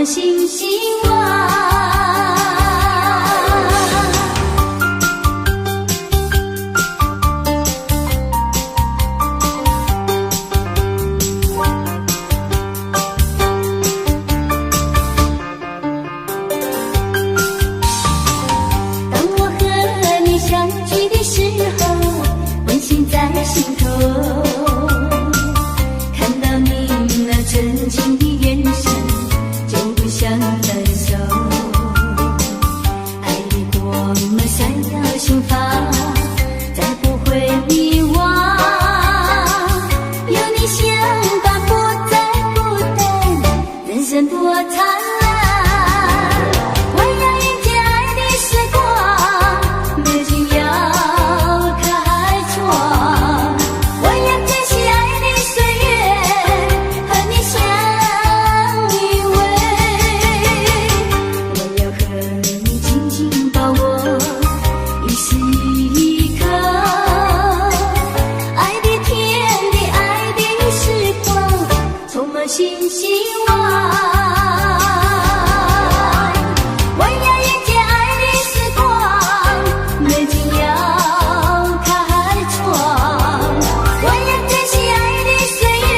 滿新希望。當我和你相聚的時候，溫馨在心頭，看到你那純情的眼神，就不想分手。愛的光芒閃耀心房，再不會迷惘。有你相伴，不再孤單，人生多燦爛。我要迎接愛的時光，美景要開創。我要珍惜愛的歲月，和你相依偎。我要和你緊緊把握一時一刻，愛的甜的愛的時光，充滿新希望。我要迎接愛的時光，美景要開創。我要珍惜愛的歲月，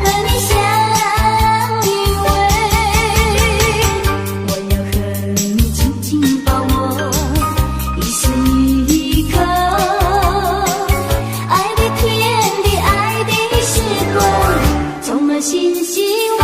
和你相依偎。我要和你緊緊把握一時一刻，愛的甜的愛的時光，充滿新希望。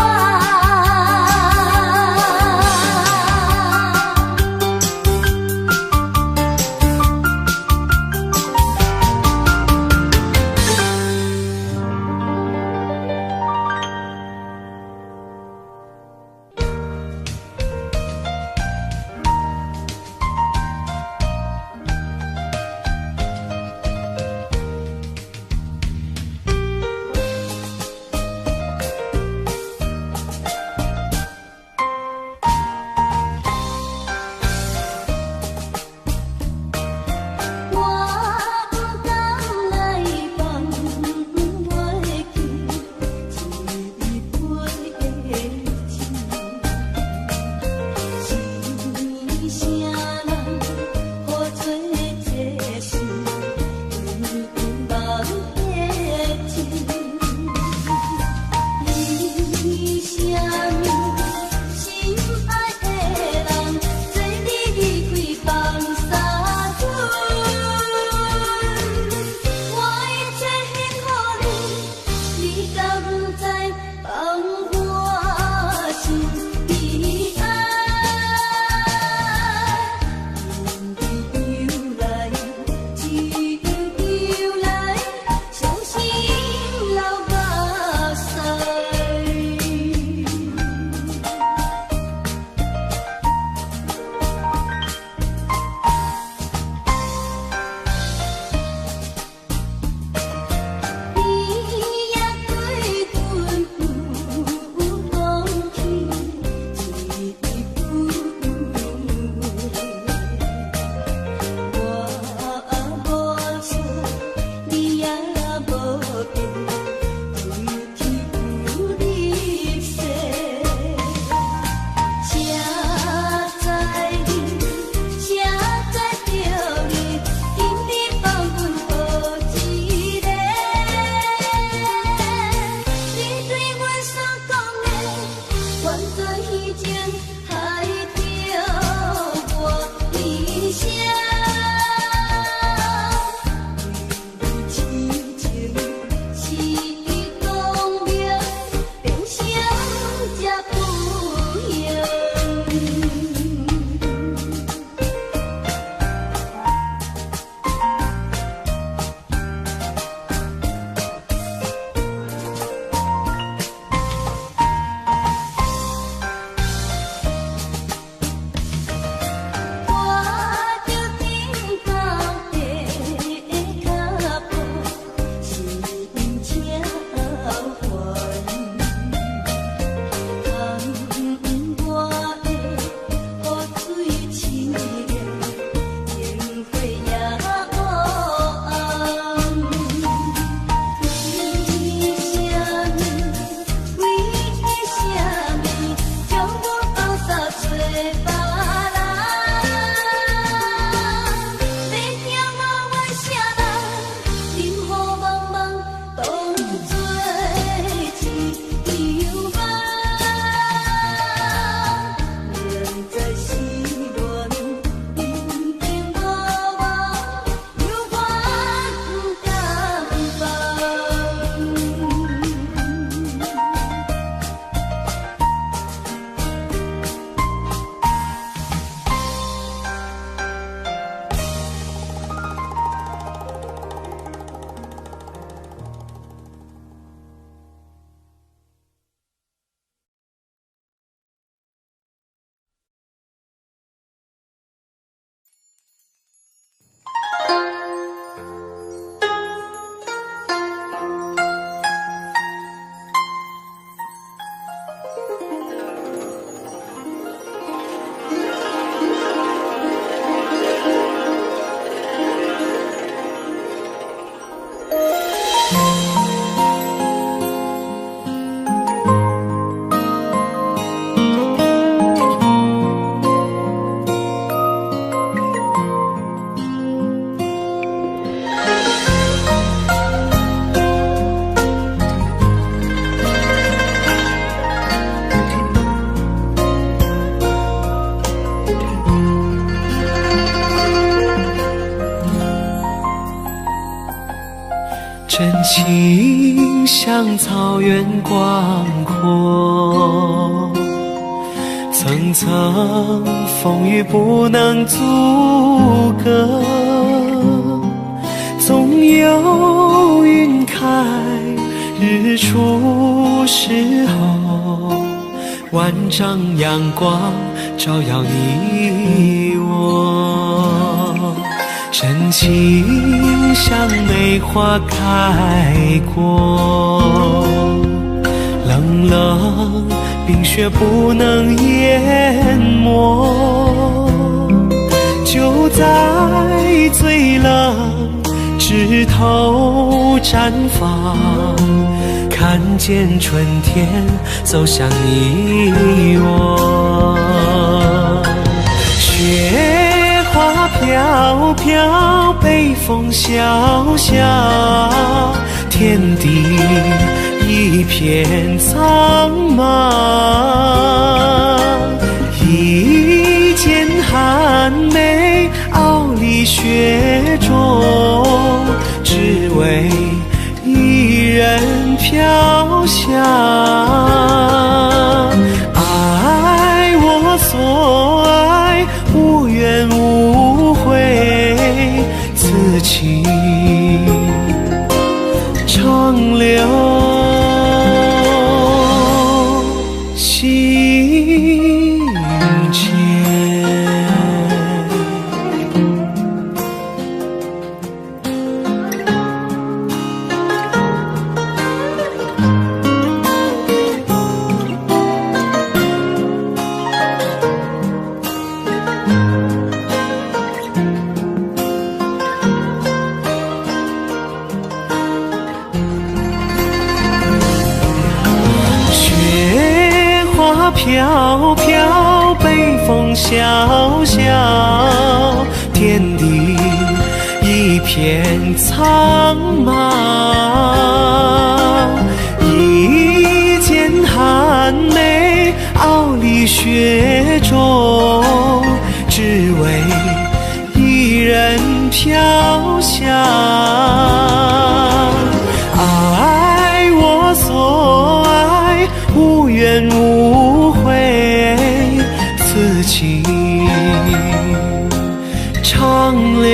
情像草原廣闊，層層風雨不能阻隔，總有雲開日出時候，萬丈陽光照耀你我。真情像梅花開過，冷冷冰雪不能淹沒。就在最冷枝頭綻放，看見春天走向你我。雪花飄飄，北風蕭蕭，天地一片蒼茫。一剪寒梅傲立雪中，只為一人飄香。愛我所愛，無怨無悔，此情長留心間。雪花飄飄，北風蕭蕭，天地一片蒼茫。一剪寒梅傲立雪中，只為一人飄香。愛我所愛，無怨無悔，此情長留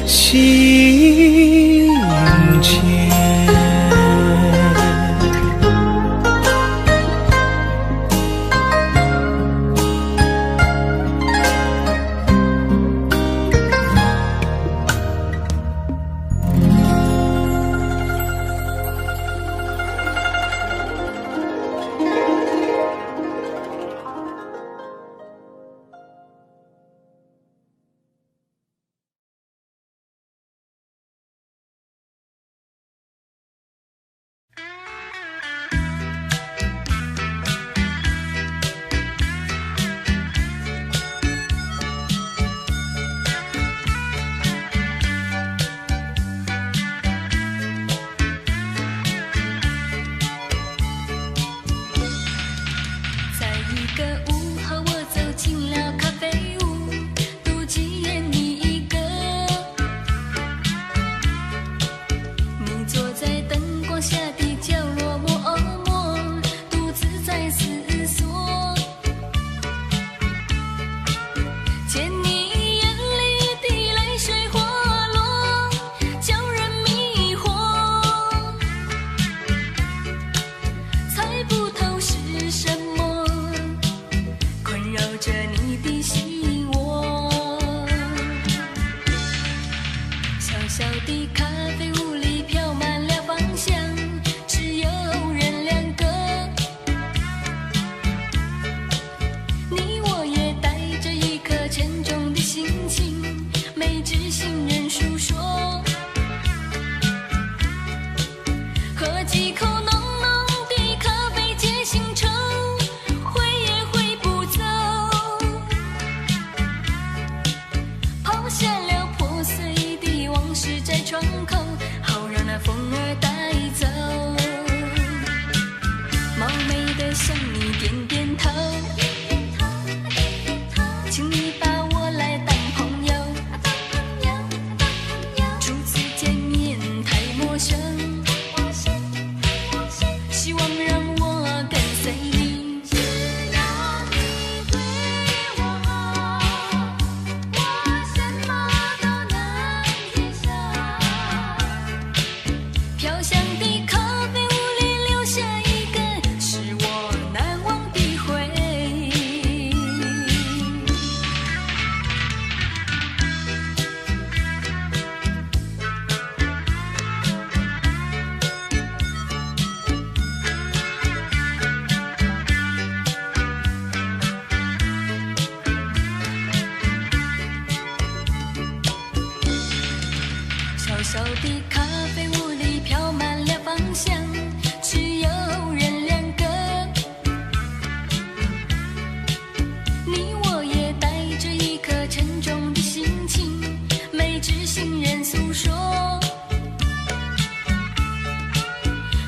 心間。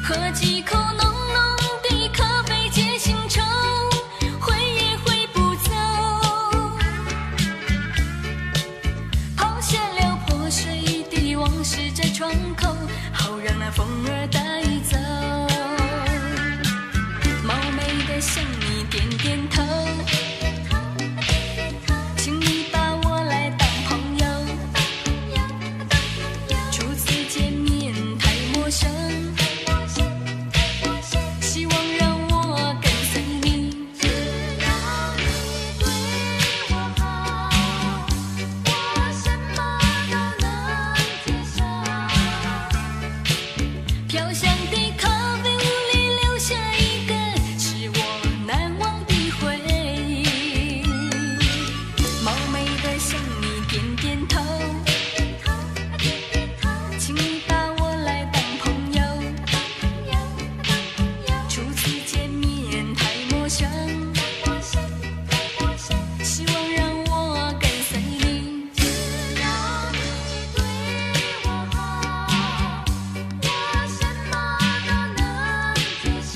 喝幾口濃濃的咖啡解心愁，揮也揮不走。拋下了破碎的往事在窗口，好讓那風兒帶走。冒昧的向你點點頭，請你把我來當朋友。初次見面太陌生，希望讓我跟隨你。只要你對我好，我什麼都能接受。飄香的咖啡屋裡留下一個是我難忘的回憶。冒昧的向你點點頭，請你把我來當朋友。初次見面太陌生，希望讓我跟隨你。只要你對我好，我什麼都能接受。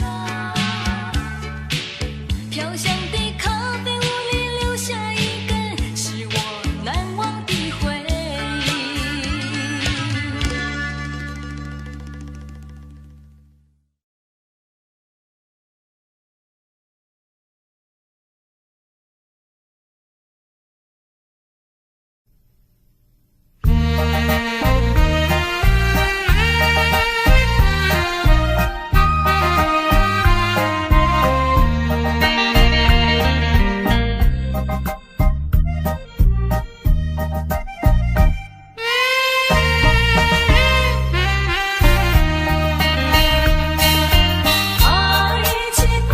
飄香的咖啡屋裡留下一個是我難忘的回憶。抬起頭，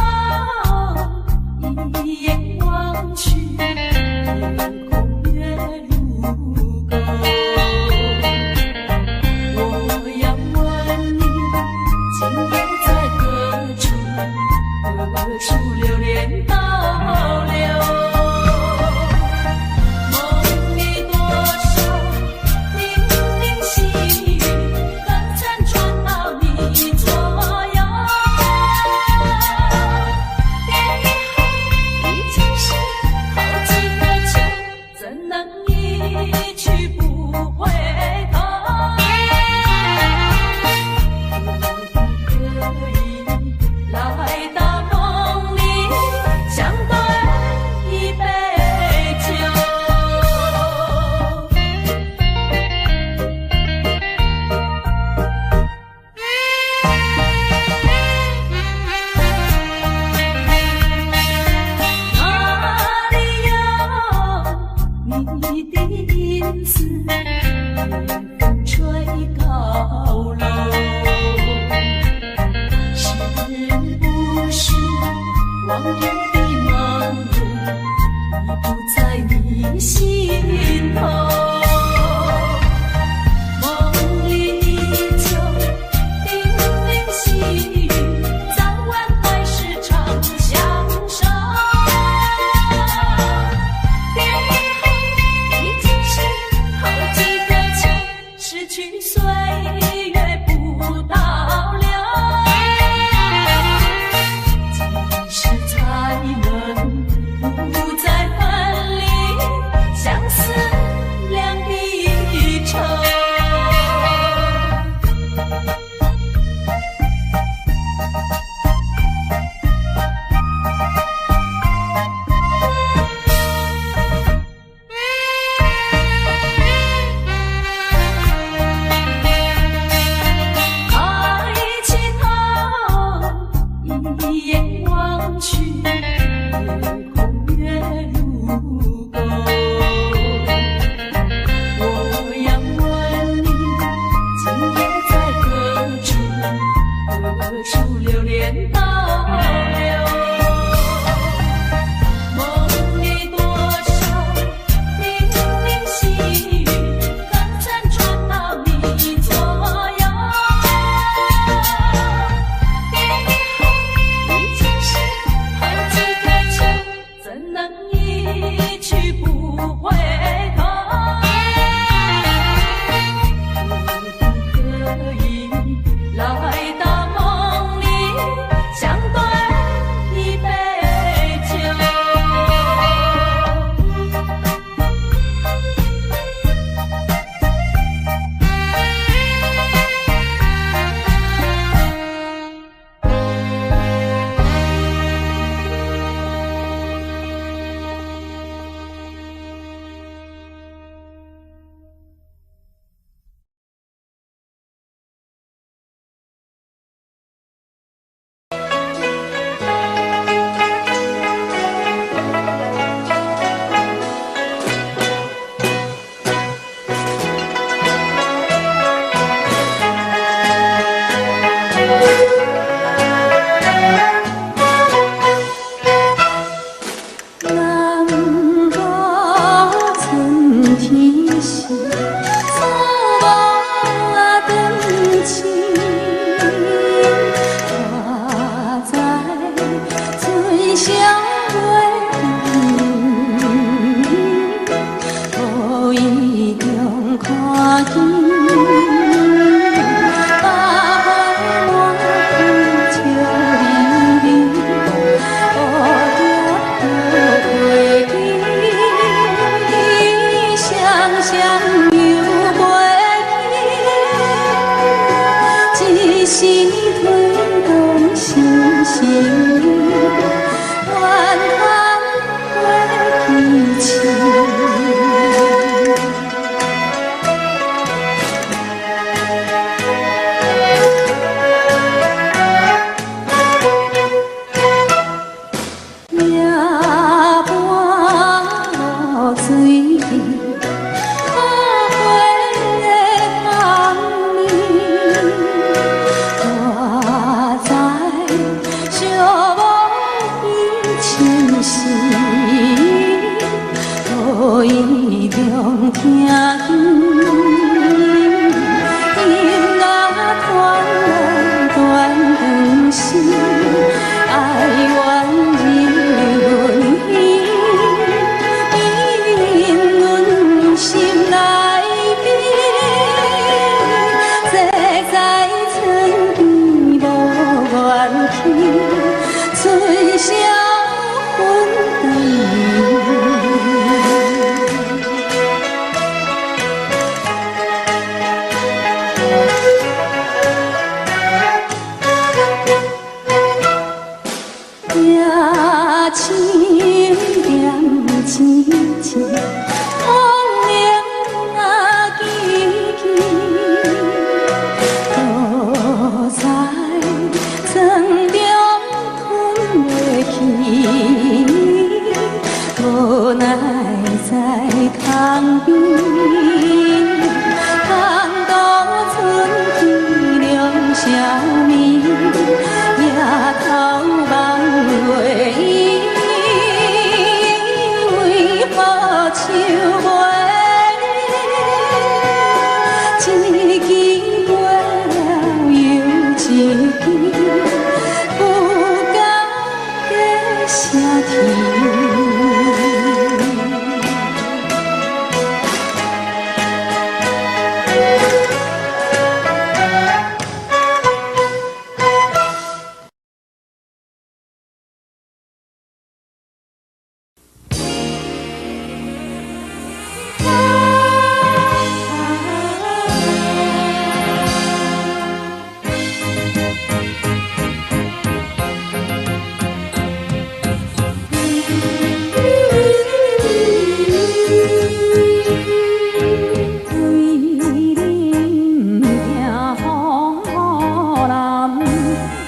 一眼望去，夜空月如钩。我要問你，今夜在何處？何處流連逗留？夢裡多少零零細語，可曾傳到你左右？別以後已經是好幾個秋，怎能一去不回頭？可不可以來到夢裡，相對一杯酒？哪裡有你的影子？風吹高樓，是不是往日的忙碌已不在你心頭？夢裡依舊零零細語，早晚還是長相守。別以後已經是好幾個秋，失去歲月不倒流。幾時才能不再分離？相思兩地愁。抬起頭，一眼望去，夜空月如鈎。我要問你，今夜在何處？何處流連逗留？夢裡多少零零細語，可曾傳到你左右？別以後已經是好幾個秋，怎能一去不回頭？可不可以來到夢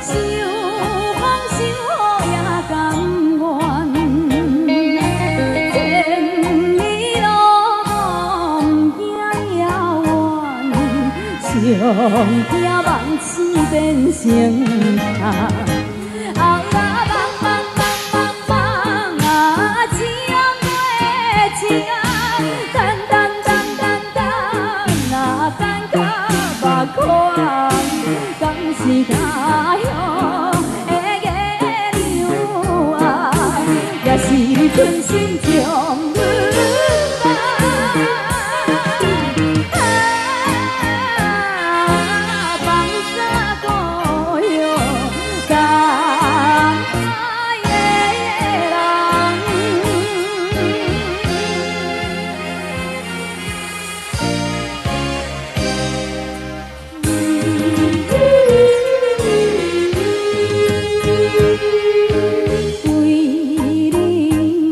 受風受雨也甘願。千里路毋驚遙遠，上驚夢醒變成空。啊啊夢夢夢夢夢啊，一暗過一暗，等等等等等啊，等甲目眶，敢是他鄉的月娘啊，也是你存心將阮放。啊，放啥故鄉，等愛的人。為你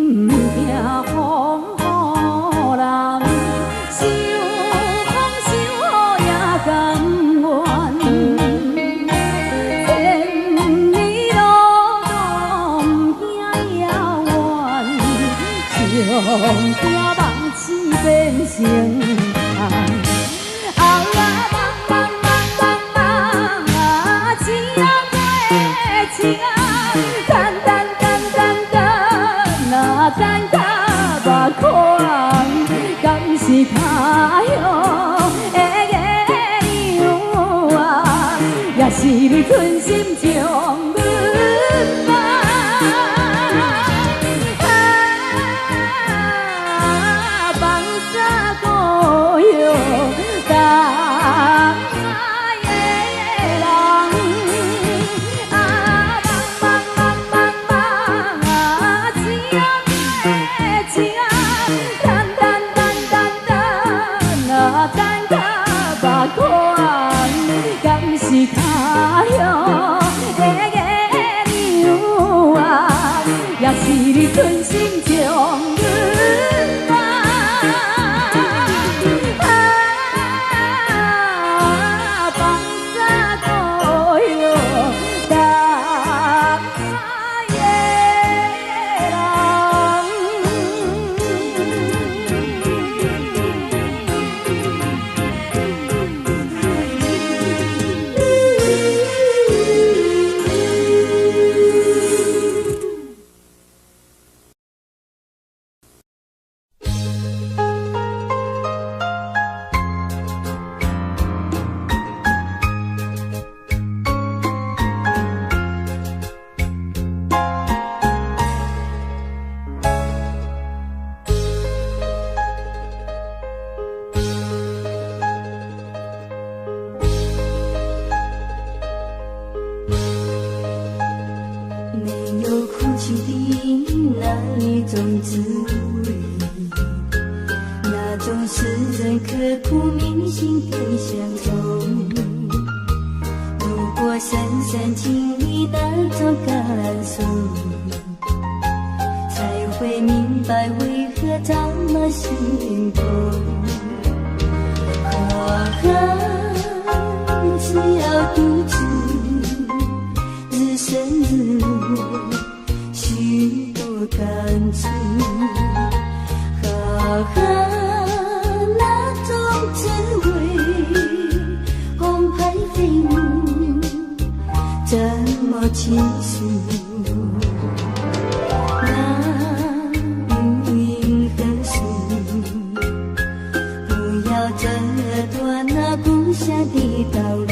毋驚風雨人，受風受雨也甘願。千里路途毋驚遙遠，上驚夢醒變成空。啊啊夢夢夢夢夢啊，一暗過一暗，等等等等等啊，等甲目眶，敢是他鄉的月娘啊，也是你存心將阮放。啊，放啥故鄉，等愛的人。啊，夢夢夢夢夢啊，一暗過一暗，等等等等等啊，等甲目眶，敢是他鄉的月娘啊，也是你存心將阮放。啊，放啥故鄉，等愛的人。沒有哭泣的那一種滋味，那種使人刻骨銘心的相逢。如果深深經歷那種感受，才會明白為何這麼心痛。可恨只要獨自日升日落，許多感觸。啊哈，那種滋味，澎湃飛舞，怎麼傾訴？那雲何處？不要折斷那故鄉的道路。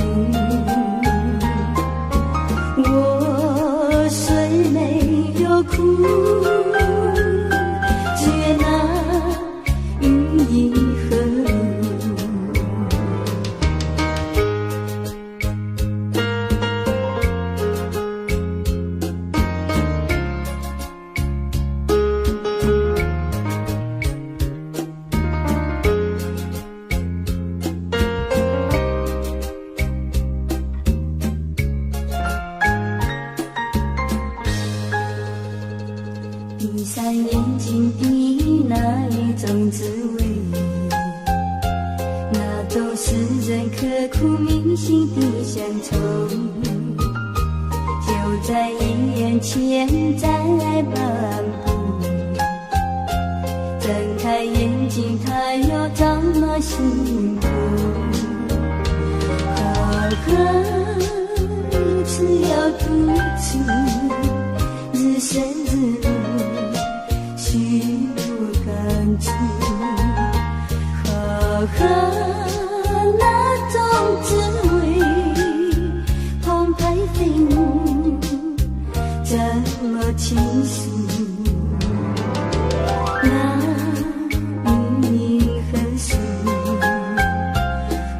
我雖沒有哭，只願那雲影和路。閉上眼睛的那一種滋味，那種使人刻骨銘心的鄉愁。在眼前在漫步。睁开眼睛，他又怎麼幸福？何次要獨處，日升日落，許多感觸。何那種滋味，澎湃飛舞，怎麼傾訴？那雲何處？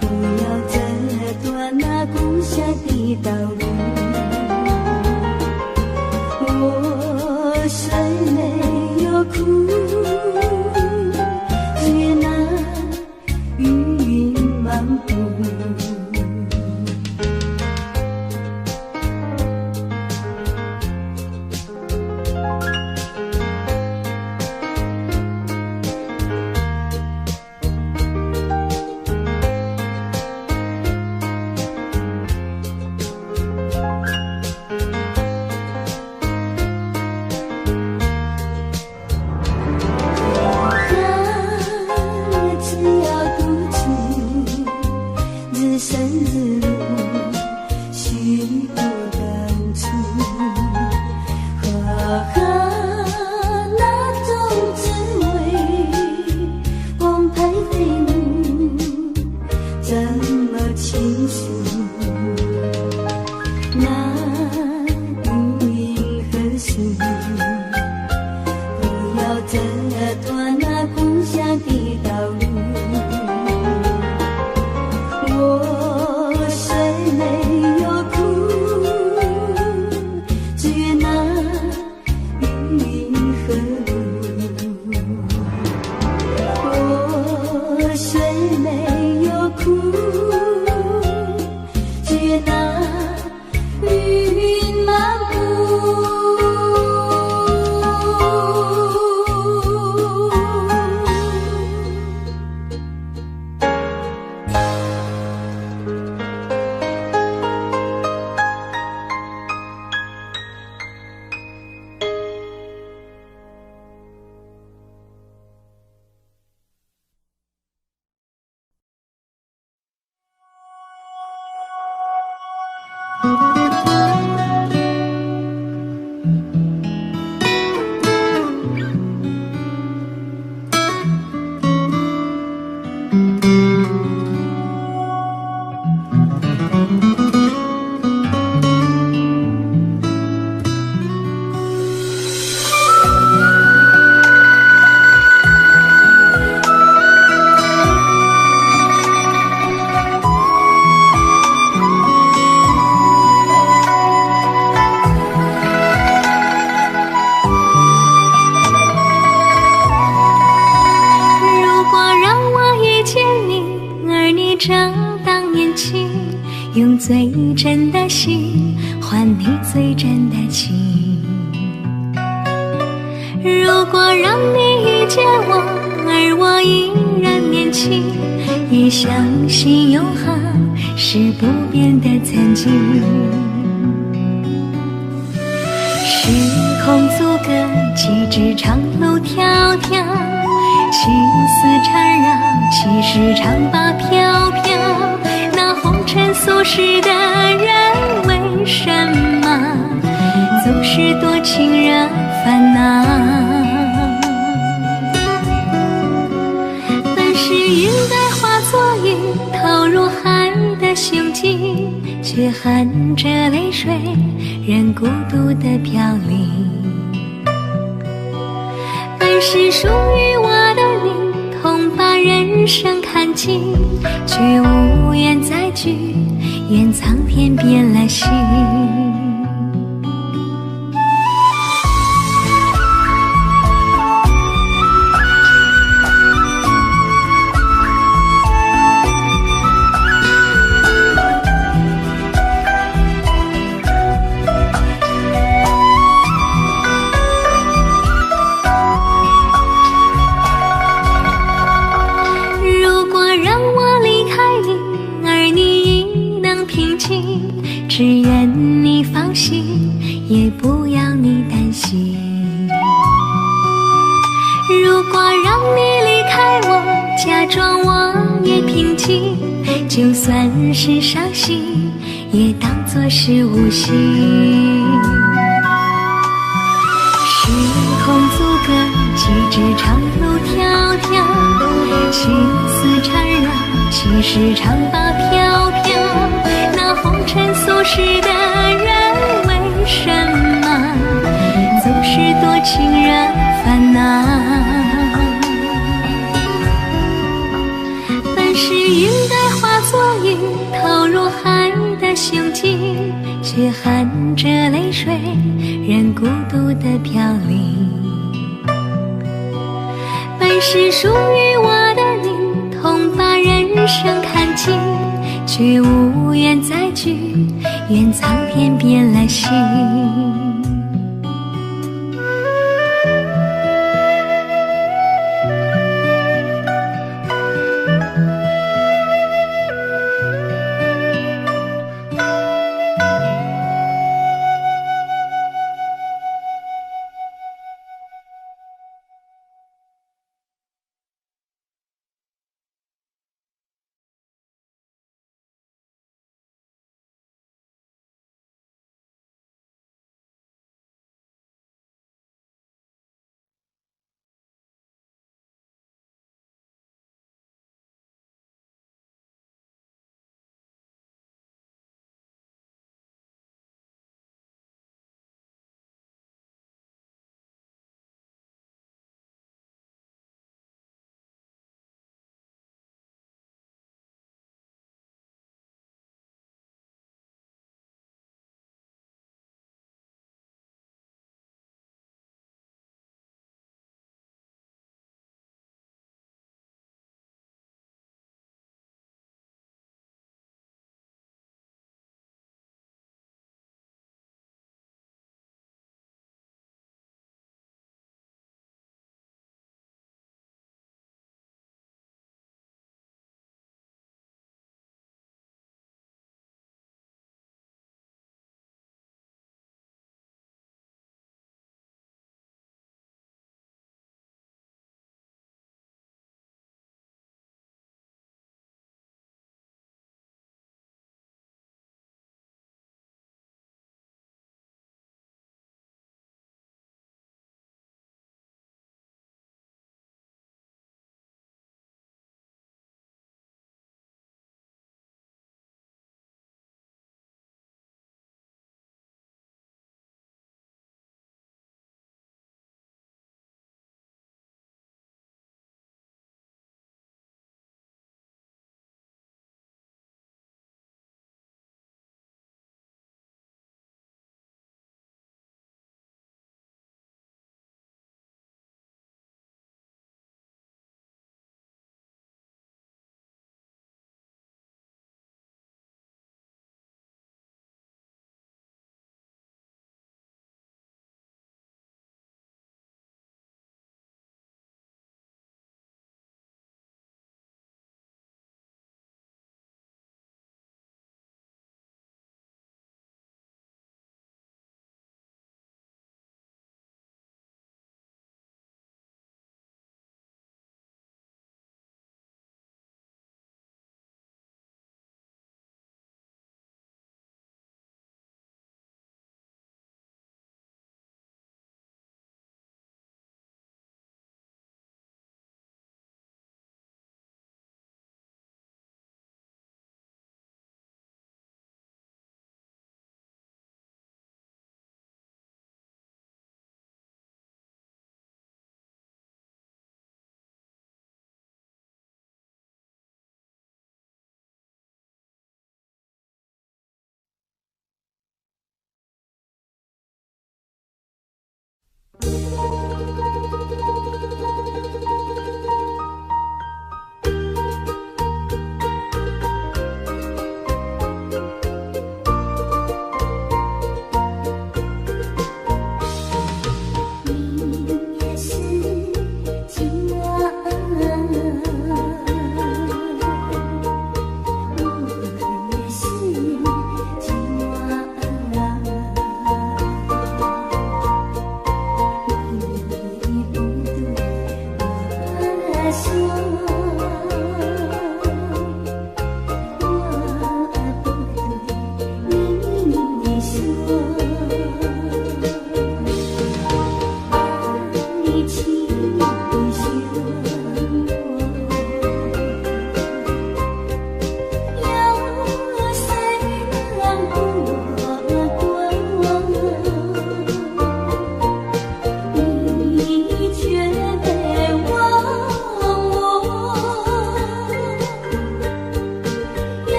不要折斷那故鄉的道路。我雖沒有哭，只願那雲雲漫步。何次要獨處，日升日落，許多感觸。何那種滋味，澎湃飛舞，怎麼傾訴？那雲何處？不要折斷那故鄉的道路。我雖沒有哭，只願那雲何路。我雖沒有哭，只願那雲漫步。如果讓我遇見你，而你正當年輕，用最真的心換你最真的情。如果讓你遇見我，而我依然年輕，也相信永恆是不變的曾經。時空阻隔，幾支長路迢迢，情絲纏繞，其實長髮飄飄。那紅塵俗世的人，為什麼總是多情惹煩惱？本是應該化作魚，投入海的胸襟，卻含着淚水，任孤獨的飄零。本是屬於我的你，同把人生看盡，卻無緣再聚，願蒼天變了心。如果讓我離開你，而你亦能平靜，只願你心，也不要你擔心。如果讓你離開我，假裝我也平靜，就算是傷心，也當作是無心。時空阻隔，幾尺長路迢迢，情絲纏繞，青絲長髮飄飄。那紅塵俗世的人，為什麼總是多情惹煩惱？本是應該化作魚，投入海的胸襟，卻含着淚水，任孤獨的飄零。本是屬於我的你，同把人生看盡，卻無緣再聚，怨蒼天變了心。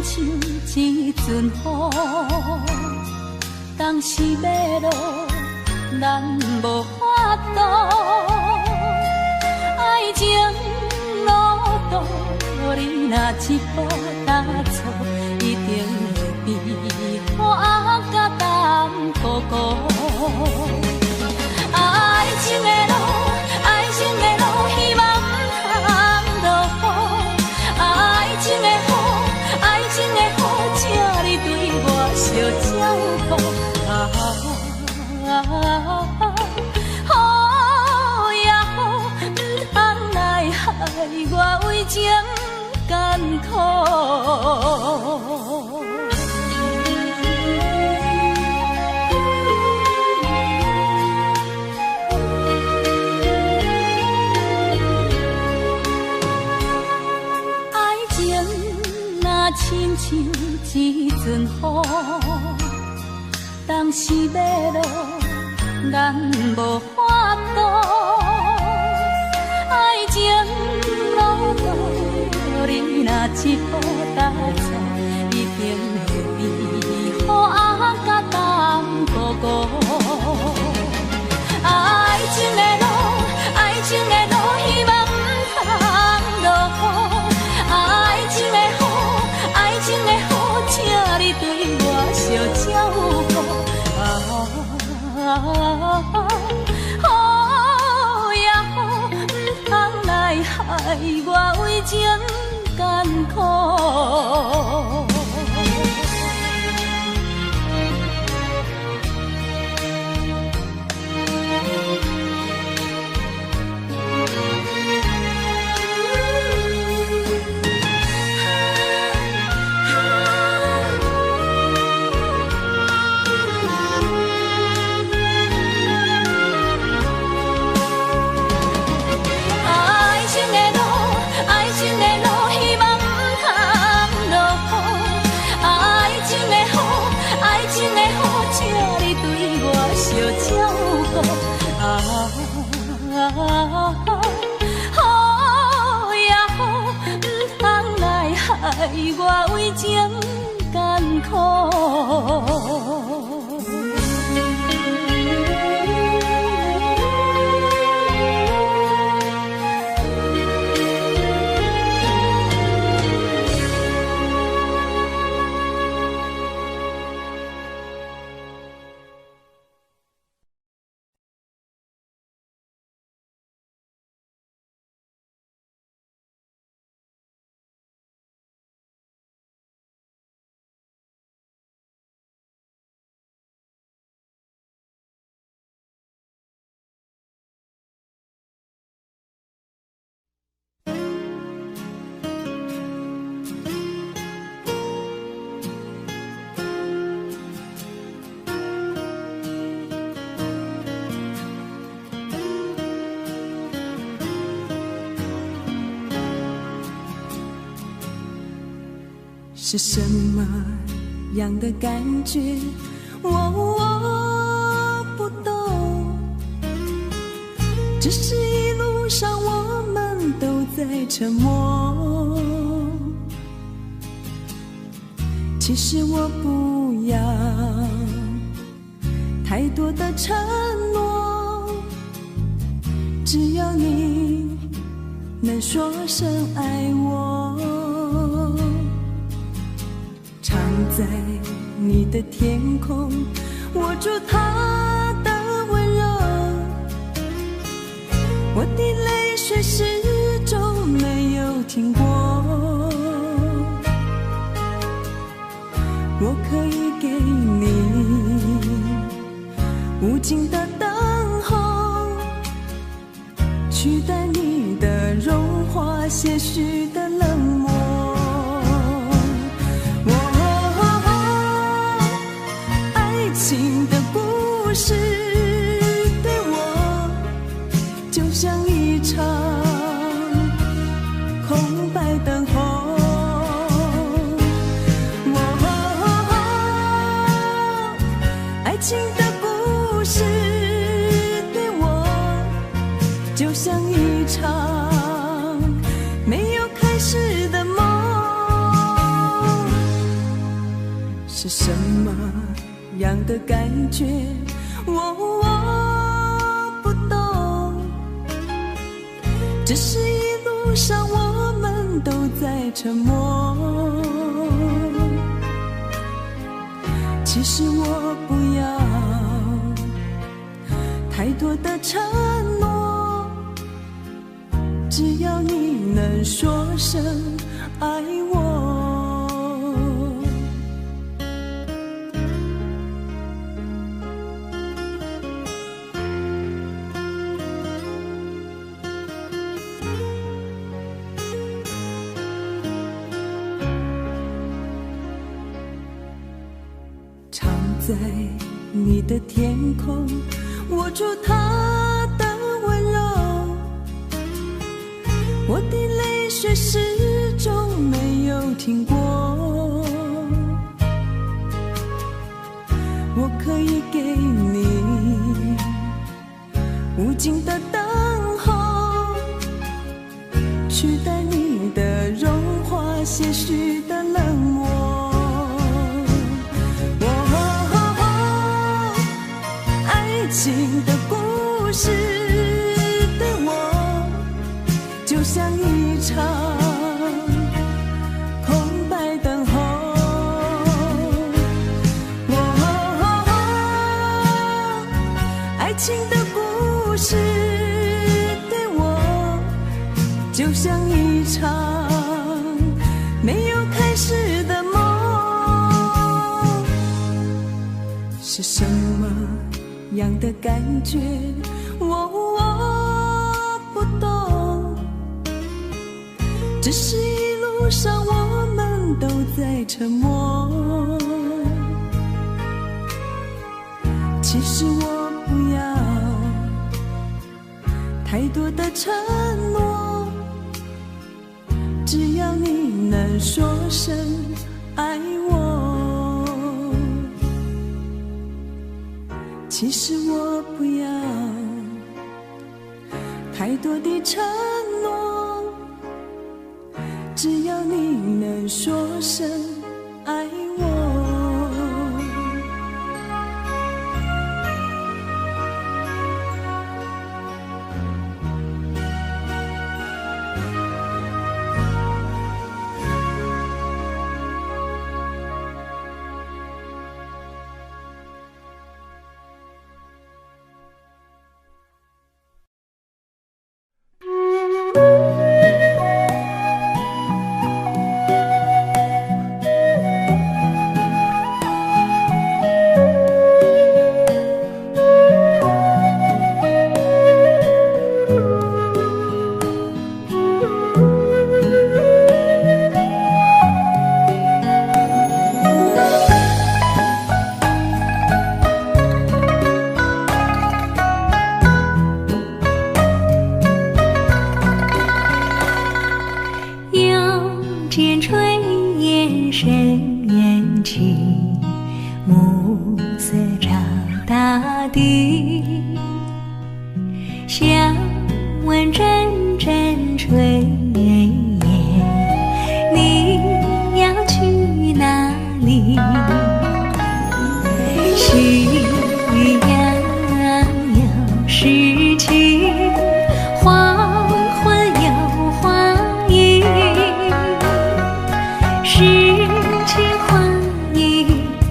像一阵雨，当时欲落，咱无法度。爱情路途，你若一步踏错，一定会变雨仔甲重糊糊。爱情的路，爱情的路，希望毋通落雨。爱情的雨，爱情的雨，请你对我惜照顾。啊，雨呀雨，毋通来害我为情艰苦。爱情若亲像一阵雨，当时欲落，咱无法度。爱情路途，你若一步踏错，一定会变雨仔甲重糊糊。爱情的路，爱情的路，希望毋通落雨。爱情的雨，爱情的雨，请你对我惜照顾。啊，雨呀雨，毋通来害我为情艰苦。爱情的路，爱情的路，希望毋通落雨。爱情的雨，爱情的雨，请你对我惜照顾。啊，雨呀雨，毋通来害我为情艰苦。是什么样的感觉？我不懂，只是一路上我们都在沉默。其实我不要太多的承诺，只要你能说声爱我。藏在你的天空，握住他的温柔，我的泪水始终没有停过。我可以给你无尽的等候，取代你的融化些许的冷漠。爱情的故事对我就像一场空白等候。爱情的故事对我就像一场没有开始的梦。是什么样的感觉？我不懂，只是一路上我们都在沉默。其实我不要太多的承诺，只要你能说声爱我。常在你的天空，握住他的温柔，我的泪水始终没有停过。我可以给你无尽的等候，取代你的融化些许的冷漠。爱情的故事对我就像一场空白等候。哦，爱情的故事对我就像一场没有开始的梦。是什么样的感觉？我不懂，只是一路上我们都在沉默。其实我不要太多的承诺，只要你能说声爱我。其实我不要太多的承诺，只要你能说声爱我。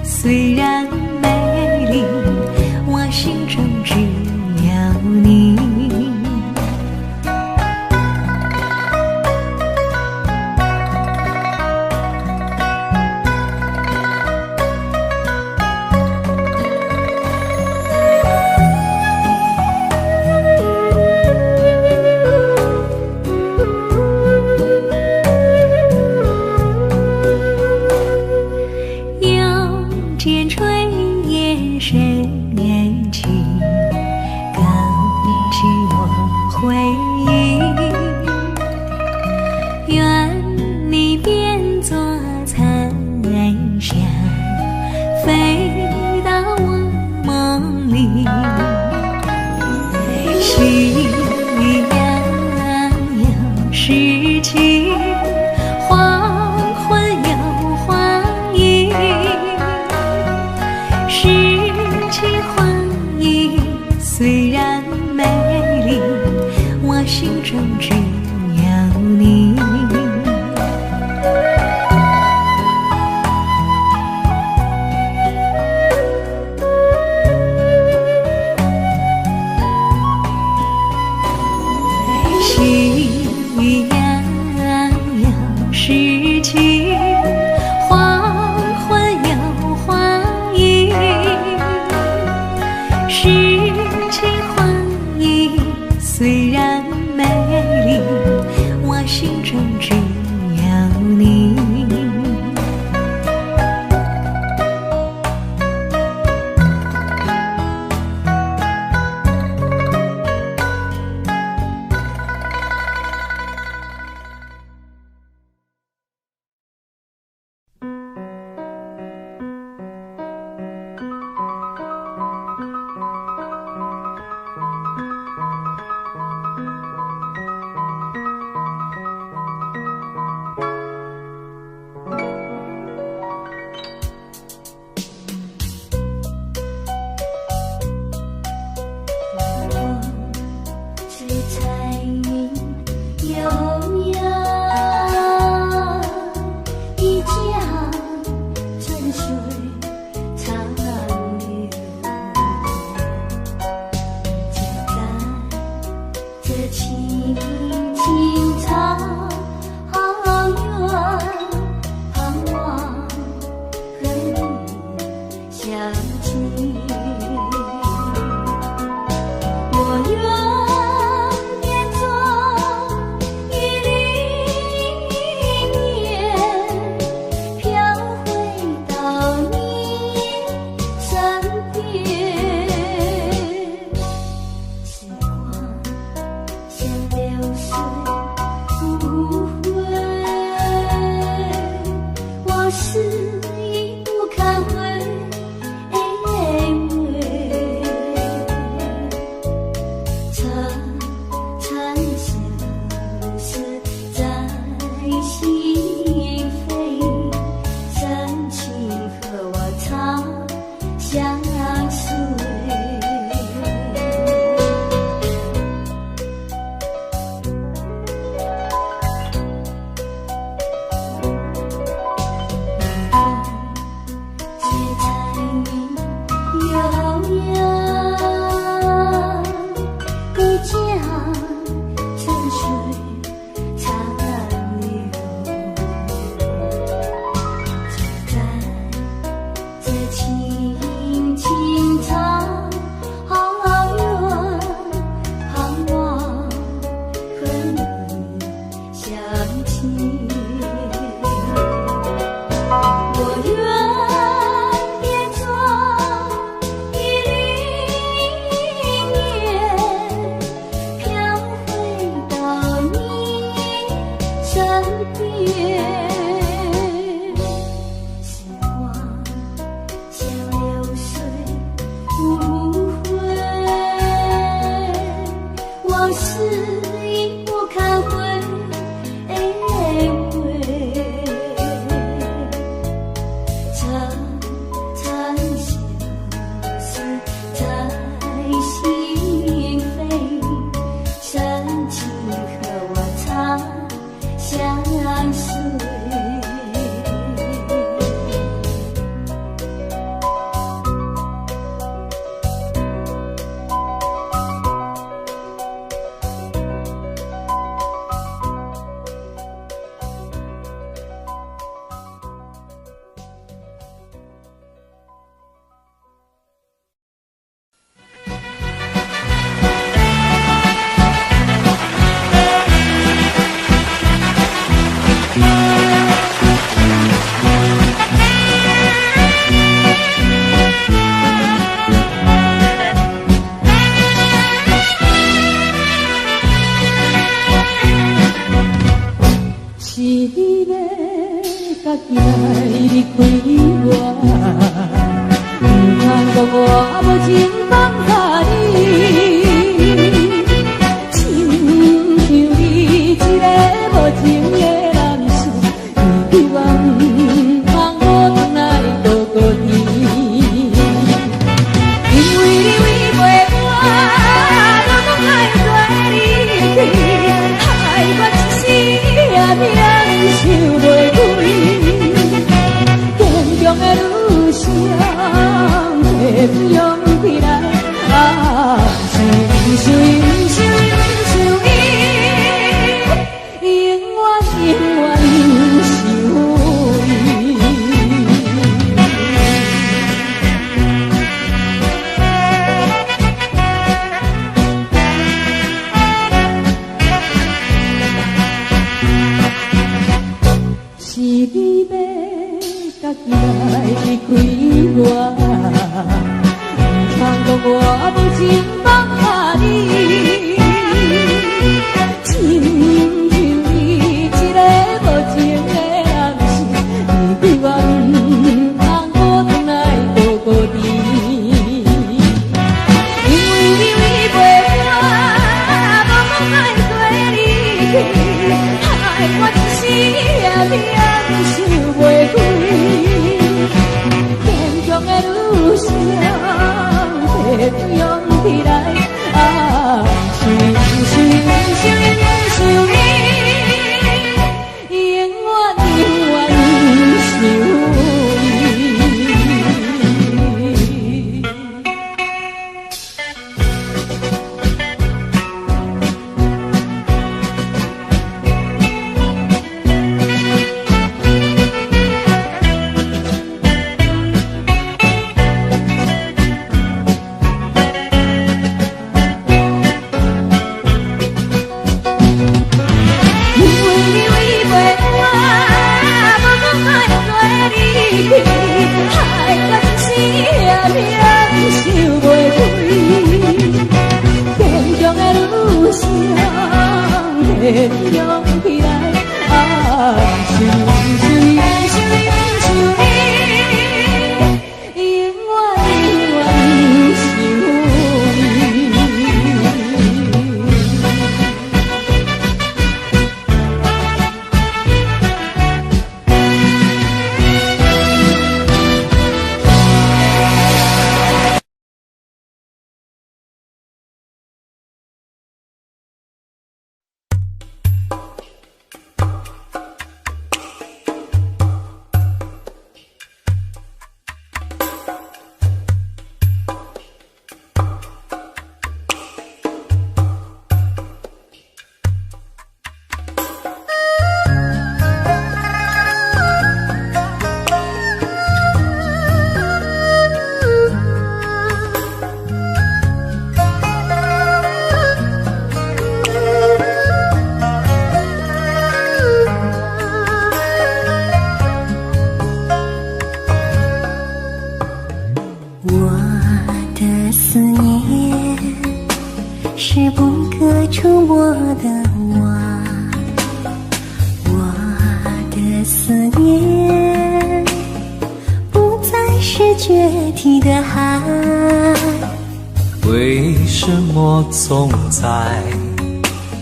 虽然美丽，我心中水長流。就在這青青草原，盼望和你相聚。我願變作一縷雲煙，飄回到你身邊。時光像流水不回，往事已不堪回味。層層相思在心扉，深情和我長相隨。吹彩雲悠揚，你將沉水長流。就在這青青草原，盼望和你相聚。我願變作一縷雲煙，飄回到你身邊。時光像流水不回，往事已不堪回味。層層相思在心扉，深情和我長相隨。是你欲家己來離開我，毋通講我無情放下你。親像你一個無情的男士，你叫我毋通無轉來孤孤單。因為你違背我，就講愛對你去，害我一時也疼想袂開。堅強的女性，偏勇起來，啊，是毋是毋是毋是伊，永遠永遠想伊。是你欲家己來離開我，毋通講我無情放下你。親像你一個無情的男士，你叫我毋通無轉來孤孤單。因為你違背我，無講愛對你去，害我一時也疼想袂開。堅強的女性，偏勇起來。用起来。啊，想你，想你，想你，想你，永远永远想你。我的思念是不可触摸的网，我的思念不再是决堤的海。为什么总在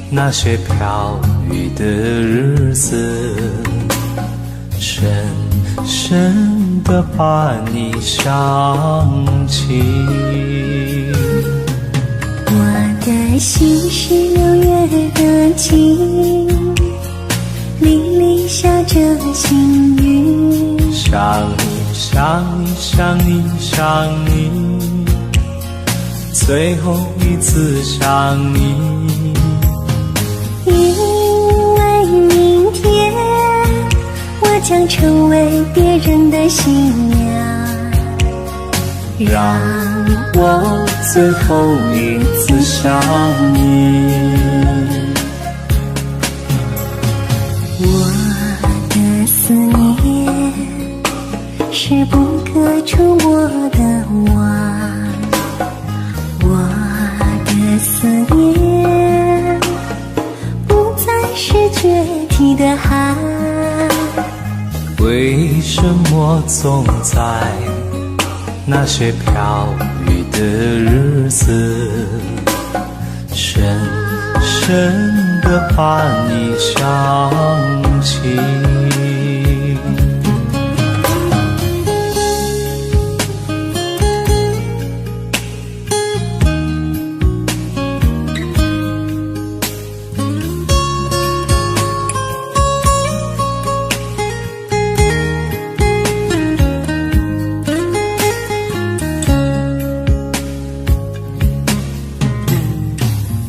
那些飘雨的日子，深深地把你想起？我的心是六月的晴，沥沥下着细雨。想你想你想你想你，最后一次想你。因为明天我将成为别人的新娘，让我最后一次想你。我的思念是不可触摸的网，我的思念不再是决堤的海。为什么总在那些飘雨的日子，深深地把你想起？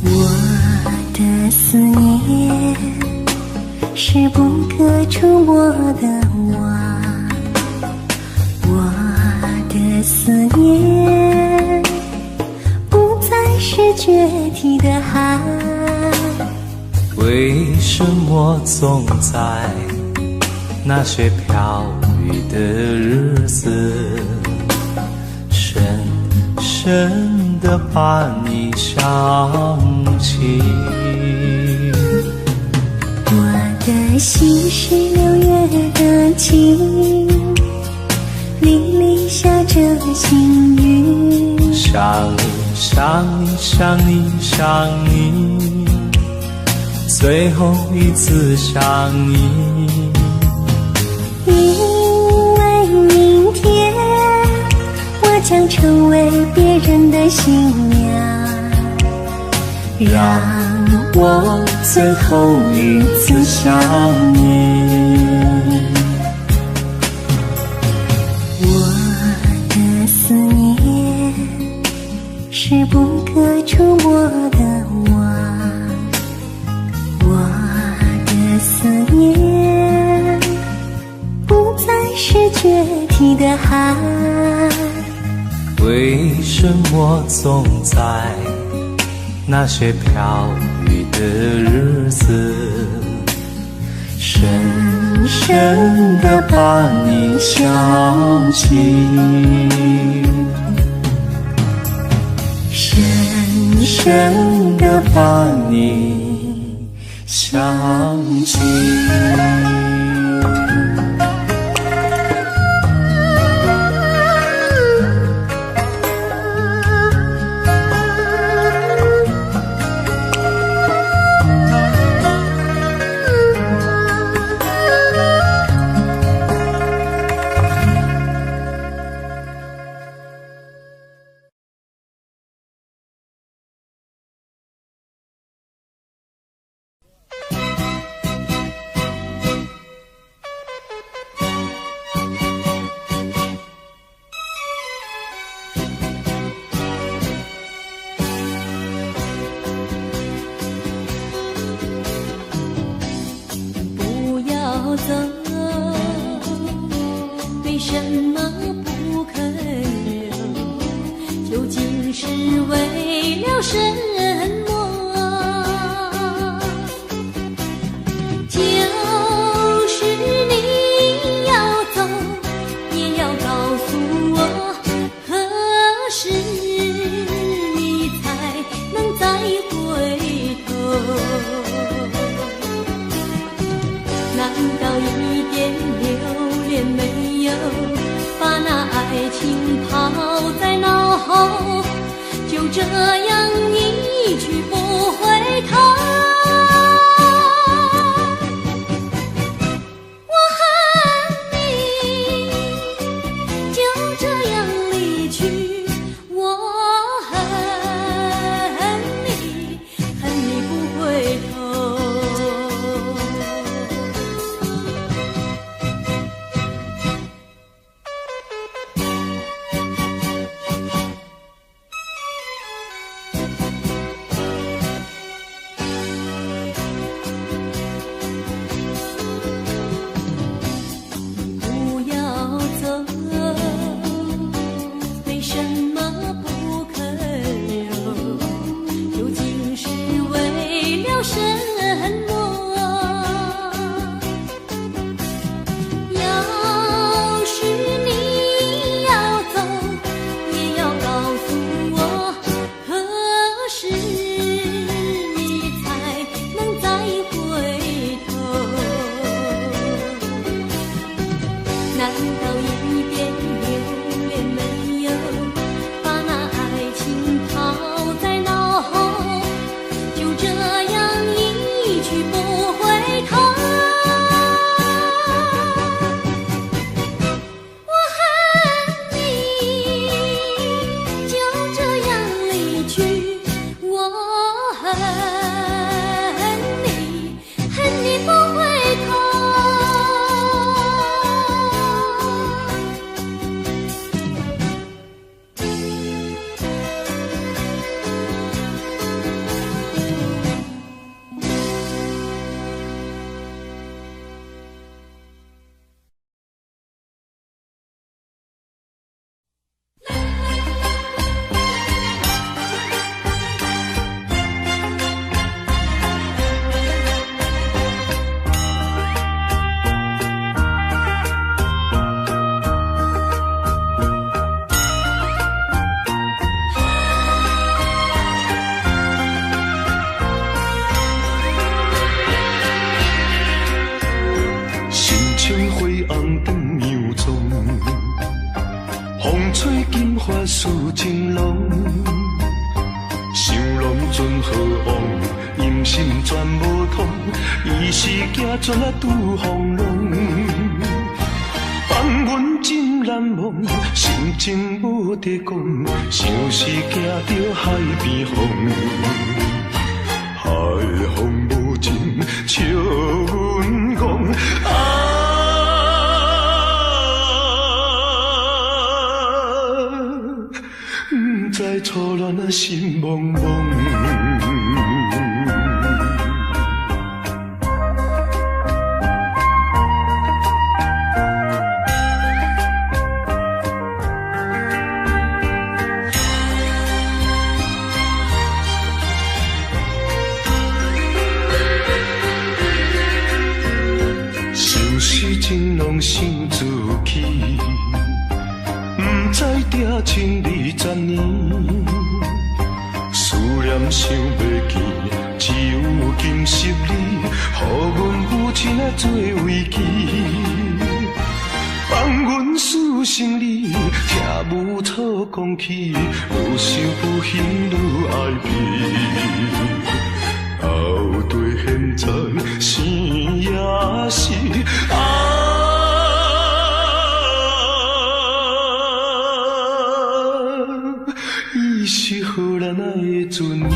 我的思念是不可触摸的网，我的思念不再是决堤的海。为什么总在那些飘雨的日子，深深地把你想起？我的心是六月的晴，沥沥下着细雨。想你想你想你想你，最后一次想你。因为明天我将成为别人的新娘，让我最后一次想你。我的思念是不可触摸的网，我的思念不再是决堤的海。为什么总在那些飘雨的日子，深深地把你想起？深深地把你想起。不要走，为什么不肯留？究竟是为了什么？就是你要走，也要告诉我，何时你才能再回头？难道一点留恋没有？把那爱情抛在脑后，就这样一去不回头。我恨你，就这样离去。我恨你，恨你不回头。不要走，为什么不肯留？究竟是为了什么？要是你要走，也要告诉我，何时你才能再回头？难道一点留恋没有？把那爱情抛在脑后，就这样一去不回头。我恨你，就这样离去。我恨你，恨你不回头。心情灰红长洋葱，风吹金发似情郎，想拢准好往，音信全无通，伊是行船仔拄风浪，放阮真难忘，心情无得讲，像是行著海边风，海风无情笑阮戆啊！不知初恋啊心茫茫。相思情浓想自弃，不知定情20年，思念想袂记，一只有金色你，予阮母亲啊做慰藉。放阮事成你，听母草讲起，愈想愈兴愈爱悲。到底现在生也死啊，伊是予咱爱的尊严。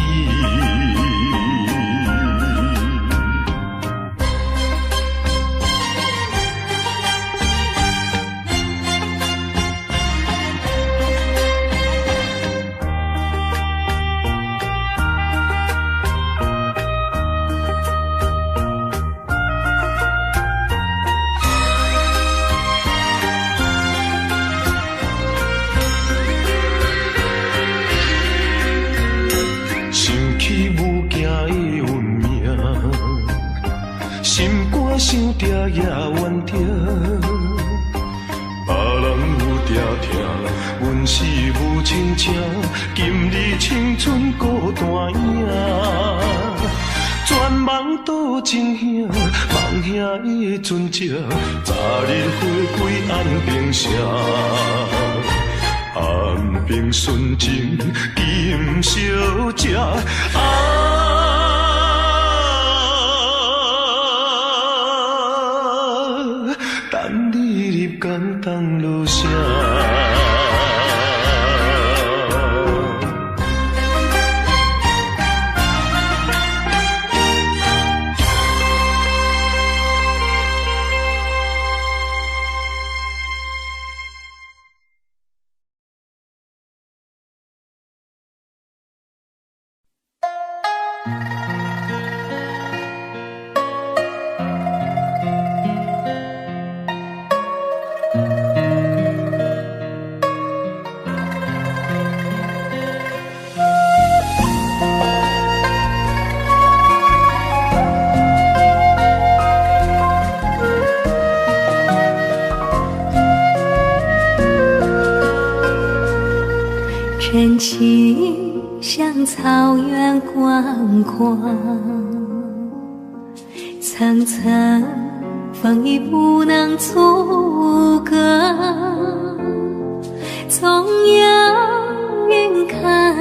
想定也冤定，别人有定疼，阮是无亲情。今日青春孤单影，全网倒情兄，梦兄的船只，昨日回归安平城，安平纯情金小姐啊。等你入江东落城。真情像草原广阔，层层风雨不能阻隔。总有云开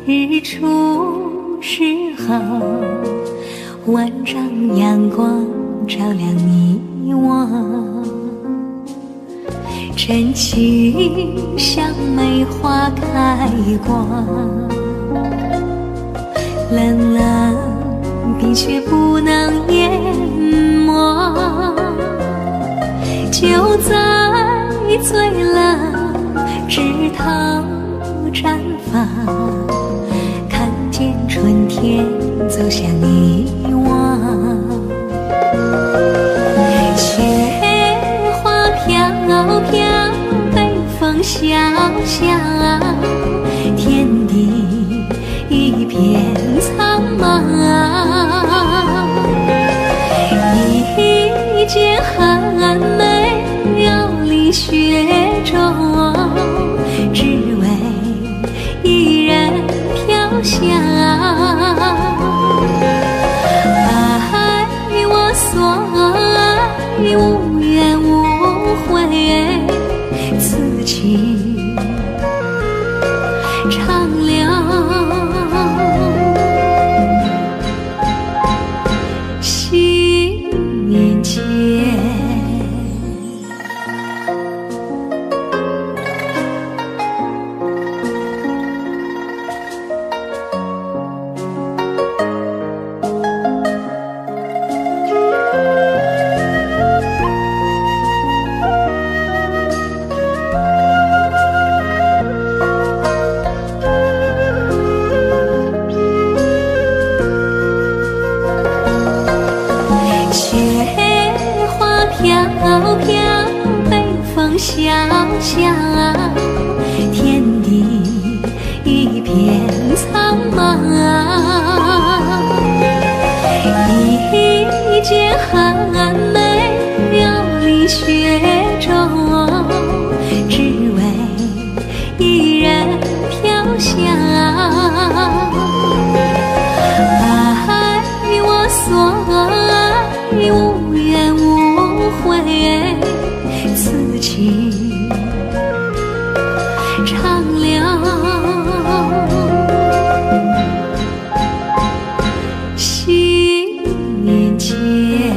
日出时候，万丈阳光照亮你我。真情像梅花开过，冷冷冰雪不能淹没。就在最冷枝头绽放，看见春天走向你我。雪花飘飘，北风萧萧，天地一片苍茫。一剪寒梅傲立雪中，只为一人飘香。爱我所爱，无怨无悔，此情长留心间。雪花飘飘，北风萧萧，天地一片苍茫。一剪寒梅傲立雪中，只为一人飘香。爱唱了心结。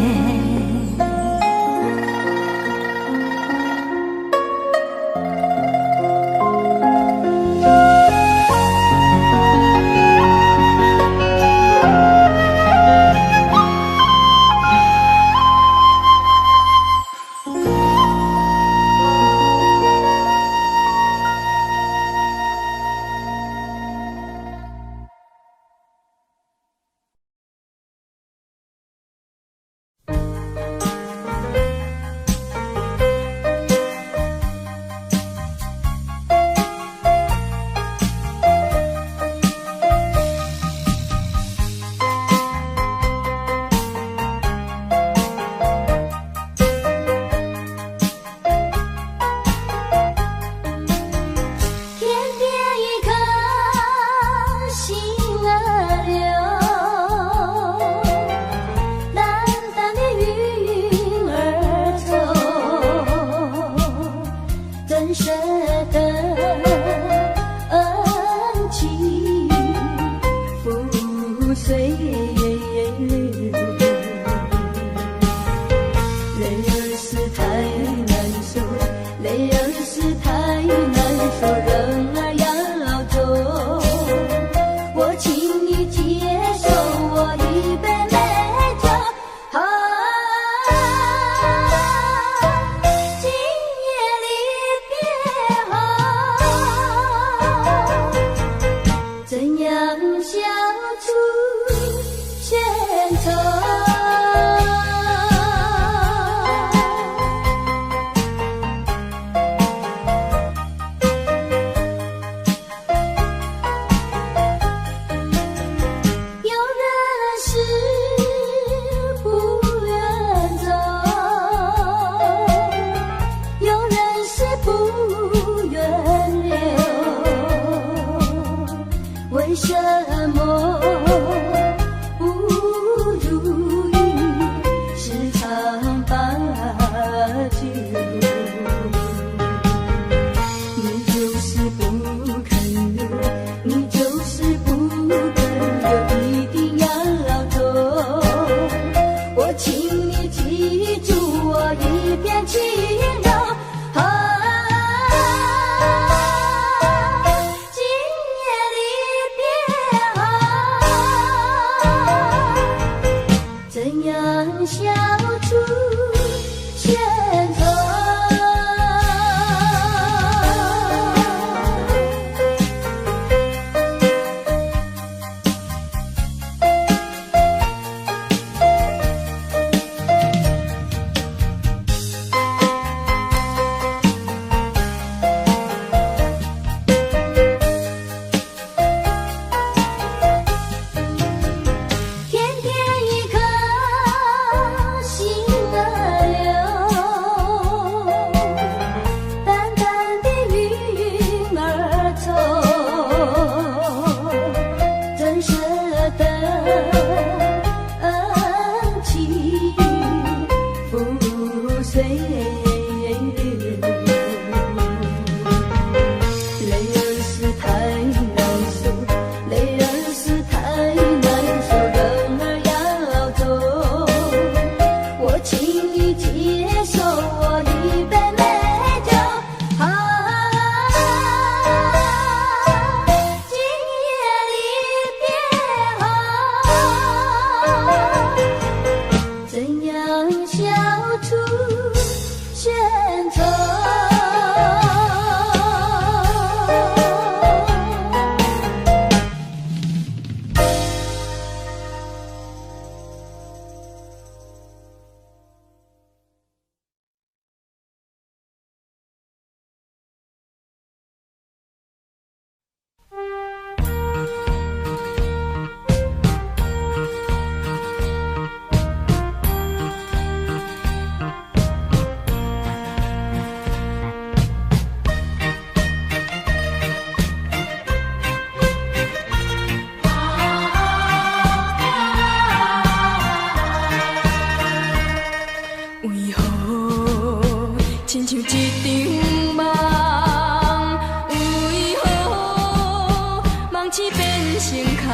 成空。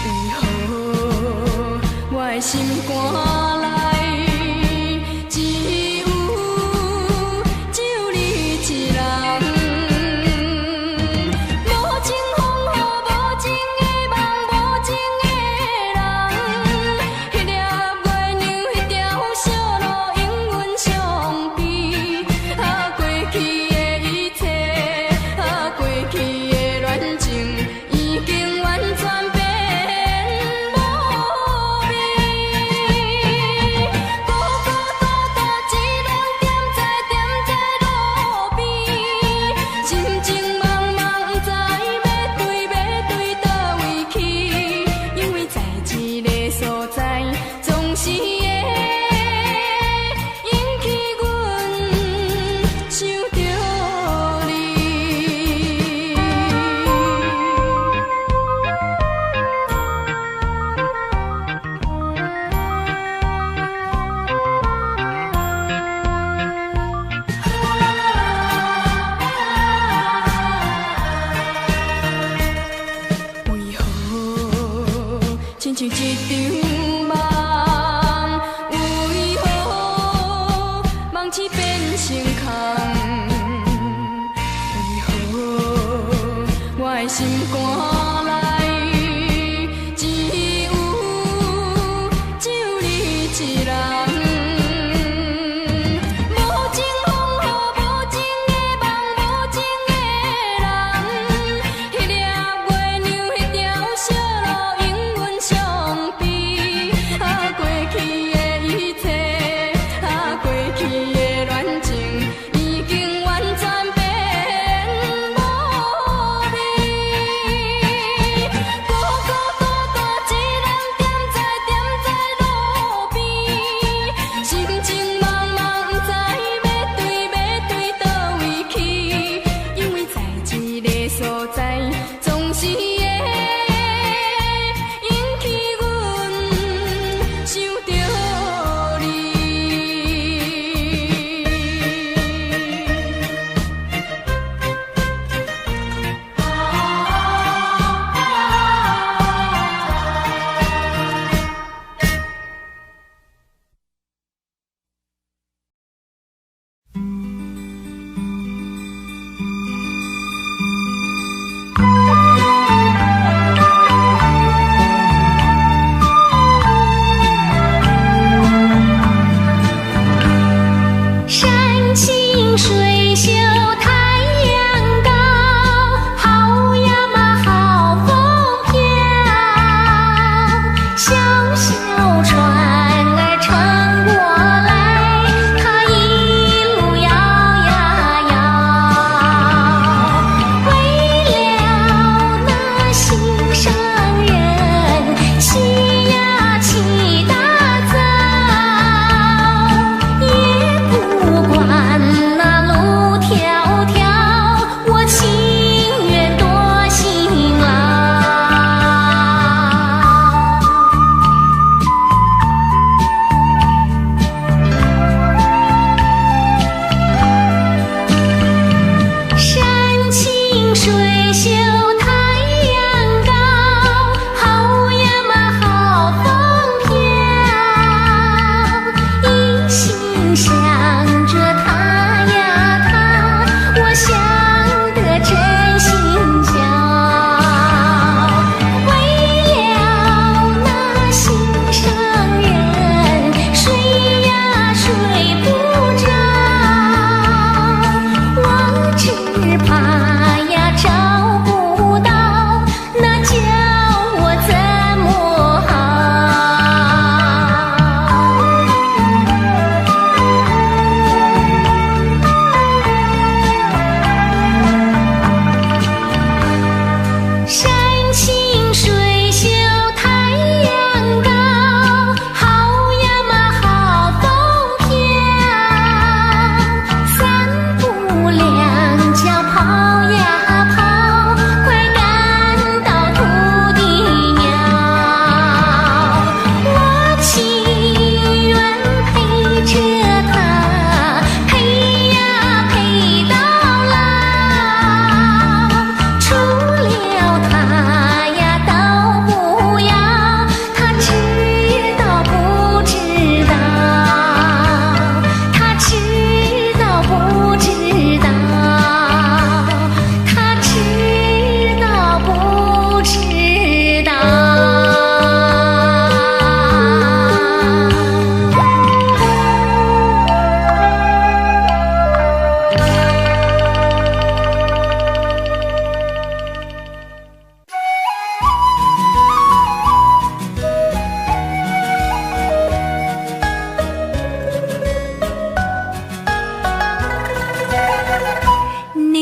為何我的心肝內只有只有你一人？無情風雨，無情的夢，無情的人。彼粒月亮，彼條小路，永遠相邊。啊，過去的一切，啊，過去的戀情，已經完全變無味。孤孤單單一人踮在踮在路邊，心情茫茫，不知欲對欲對佗位去，因為在這个所在，總是會引起阮想著你。為何親像一場夢？為何夢醒變成空？為何我的心肝內只有只有你一人？無情風雨，無情的夢，無情的人。彼粒月亮，彼條小路，永遠相邊。啊，過去的一切，啊，過去的戀情，已經完全變無味。孤孤單單一人踮在踮在路邊，心情茫茫，不知欲對欲對佗位去，因為在這个所在，總是會引起阮想著你。山清水秀太陽高，好呀嘛好風飄。小小船兒撐過來，它一路搖呀搖。為了那心上人，起呀起大早，也不管那路迢迢，我情願多辛勞。山清水秀太陽高，好呀嘛好風飄。一心想著他呀他，我想得真心焦。為了那心上人，睡呀睡不著，我只怕呀找不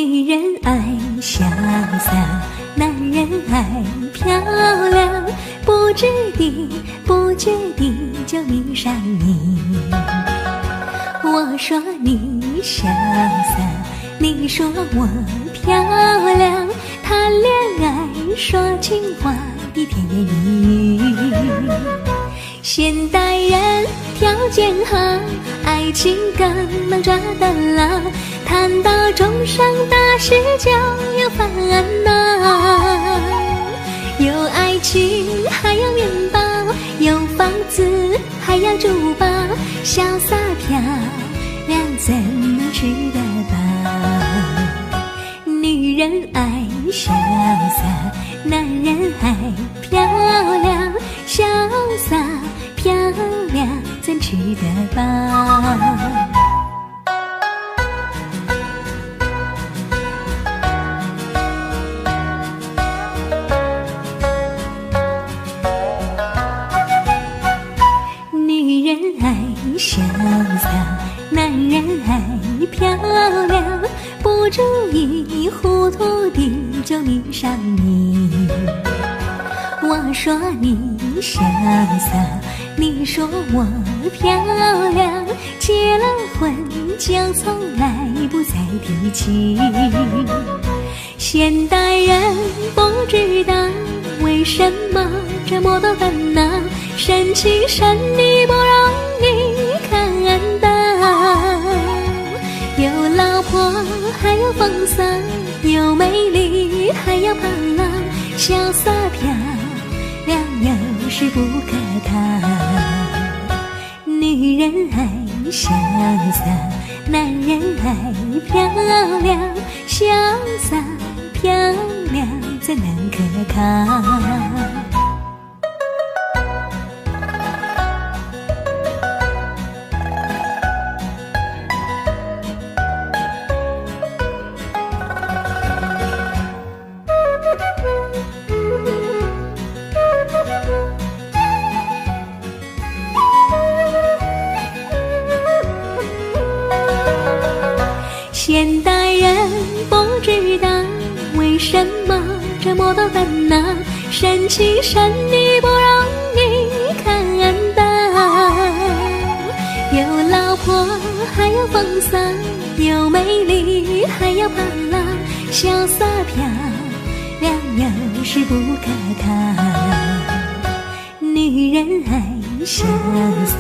女人愛瀟灑，男人愛漂亮，不知地不覺地就迷上你。我說你瀟灑，你說我漂亮，談戀愛說情話的甜言蜜語。現代人條件好，愛情更能抓得牢，談到終生大事就有煩惱。有愛情還要麵包，有房子還要珠寶，瀟灑漂亮怎能吃得飽？女人愛瀟灑，男人愛漂亮，瀟灑漂亮怎吃得飽？女人愛瀟灑，男人愛漂亮，不注意糊塗地就迷上你。我說你瀟灑，你說我漂亮，結了婚就從來不再提起。現代人不知道為什麼這麼多煩惱，神奇神秘不容易看到。有老婆還要風騷，有美麗還要胖老，瀟灑漂亮有時不可靠。女人愛瀟灑，男人愛漂亮，瀟灑漂亮怎能可靠？現代人不知道為什麼這麼多煩惱，神奇神秘不容易看到。有老婆還要風騷，有美麗還要胖老，瀟灑漂亮有時不可靠。女人愛瀟灑，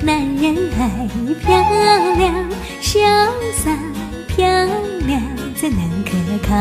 男人愛漂亮，瀟灑漂亮怎能可靠？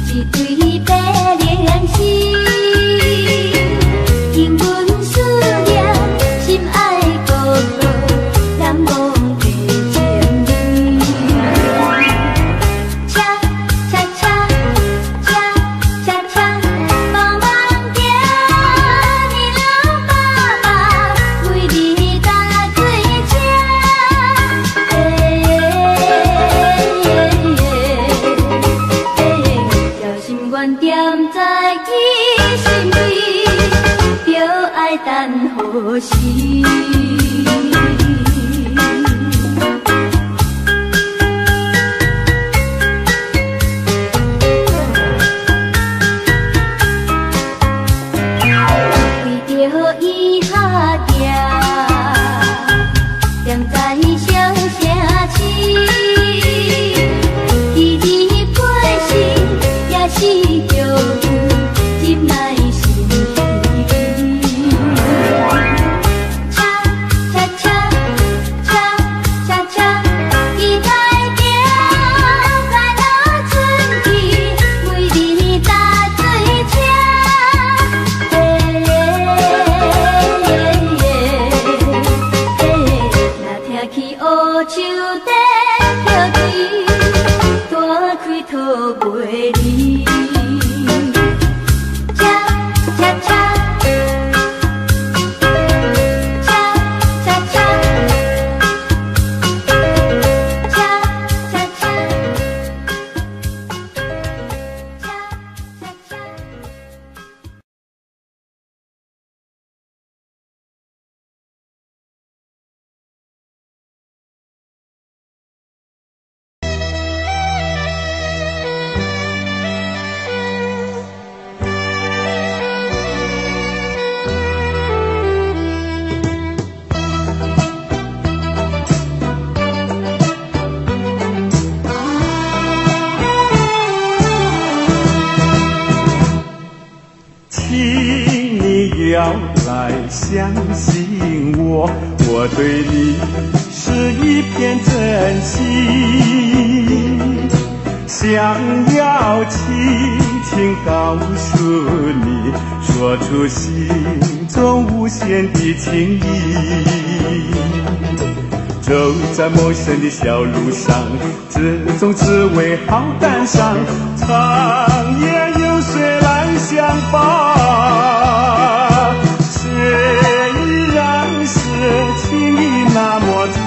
一對白蓮心，因阮等何時？為著伊哈行，踮在小城市，彼日背心也是著這擺心稀。車車車車車車，期待著快樂春去，每日搭水車。欸欸欸，若聽起烏樹在叫啼，大開吐袂離。車車車，車車車，車車車，車車車。請你要來相信我，我對你是一片真心，想要輕輕告訴你，說出心中無限的情意。走在陌生的小路上，這種滋味好感傷，長夜有誰來相伴？雖然是情意那麼長，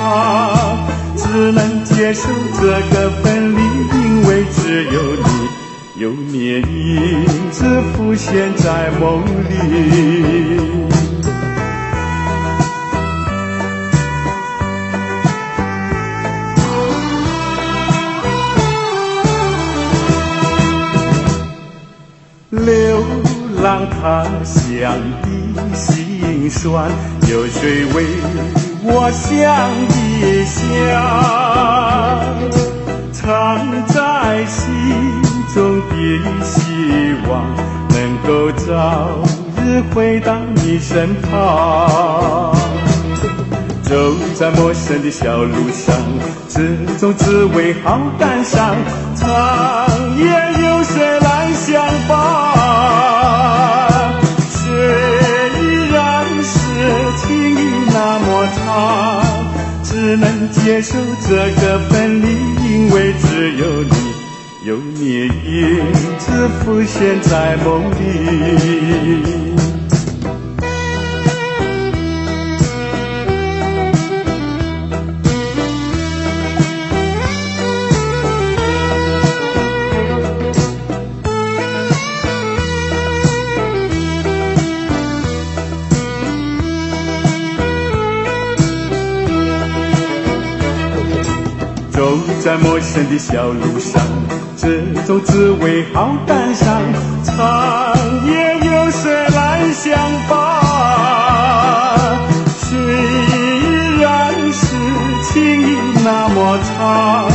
只能接受這個分離，因為只有你，有你影子浮現在夢裡。流浪他鄉的心酸，有誰為我想一想？藏在心中的希望，能夠早日回到你身旁。走在陌生的小路上，這種滋味好感傷，長夜有誰來相伴？雖然是情意那麼長，只能接受這個分離，因為只有你，有你影子浮現在夢裡。走在陌生的小路上，這種滋味好感傷，長夜有誰來相伴？雖然是情意那麼長，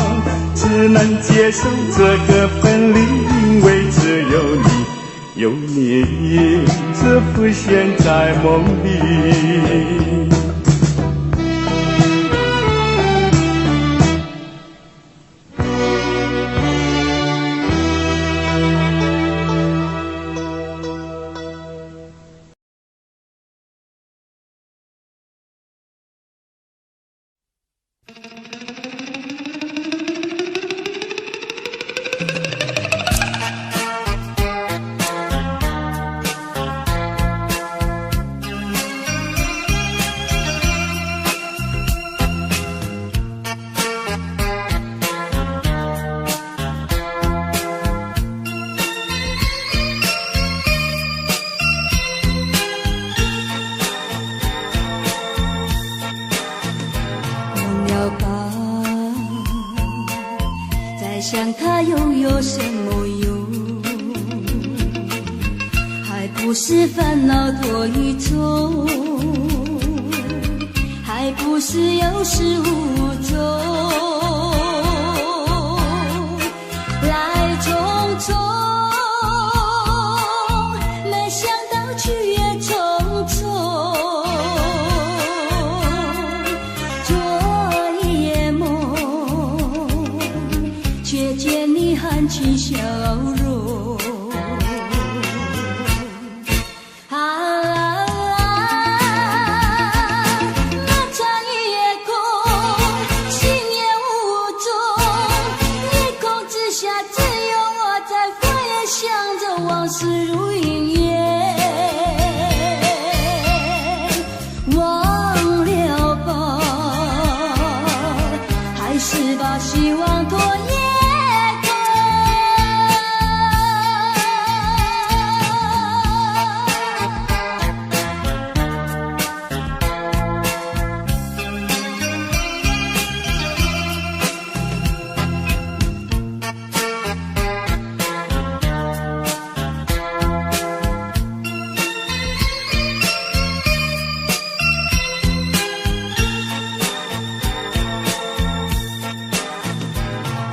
只能接受這個分離，因為只有你，有你影子浮現在夢裡。不是煩惱多於愁，還不是有始無終。來匆匆，沒想到去也匆匆。做一夜夢，卻見你含情笑容。啊，那場一夜空，心也無蹤。夜空之下，只有我在回想着往事如雲煙。忘了吧，還是把希望托夜空。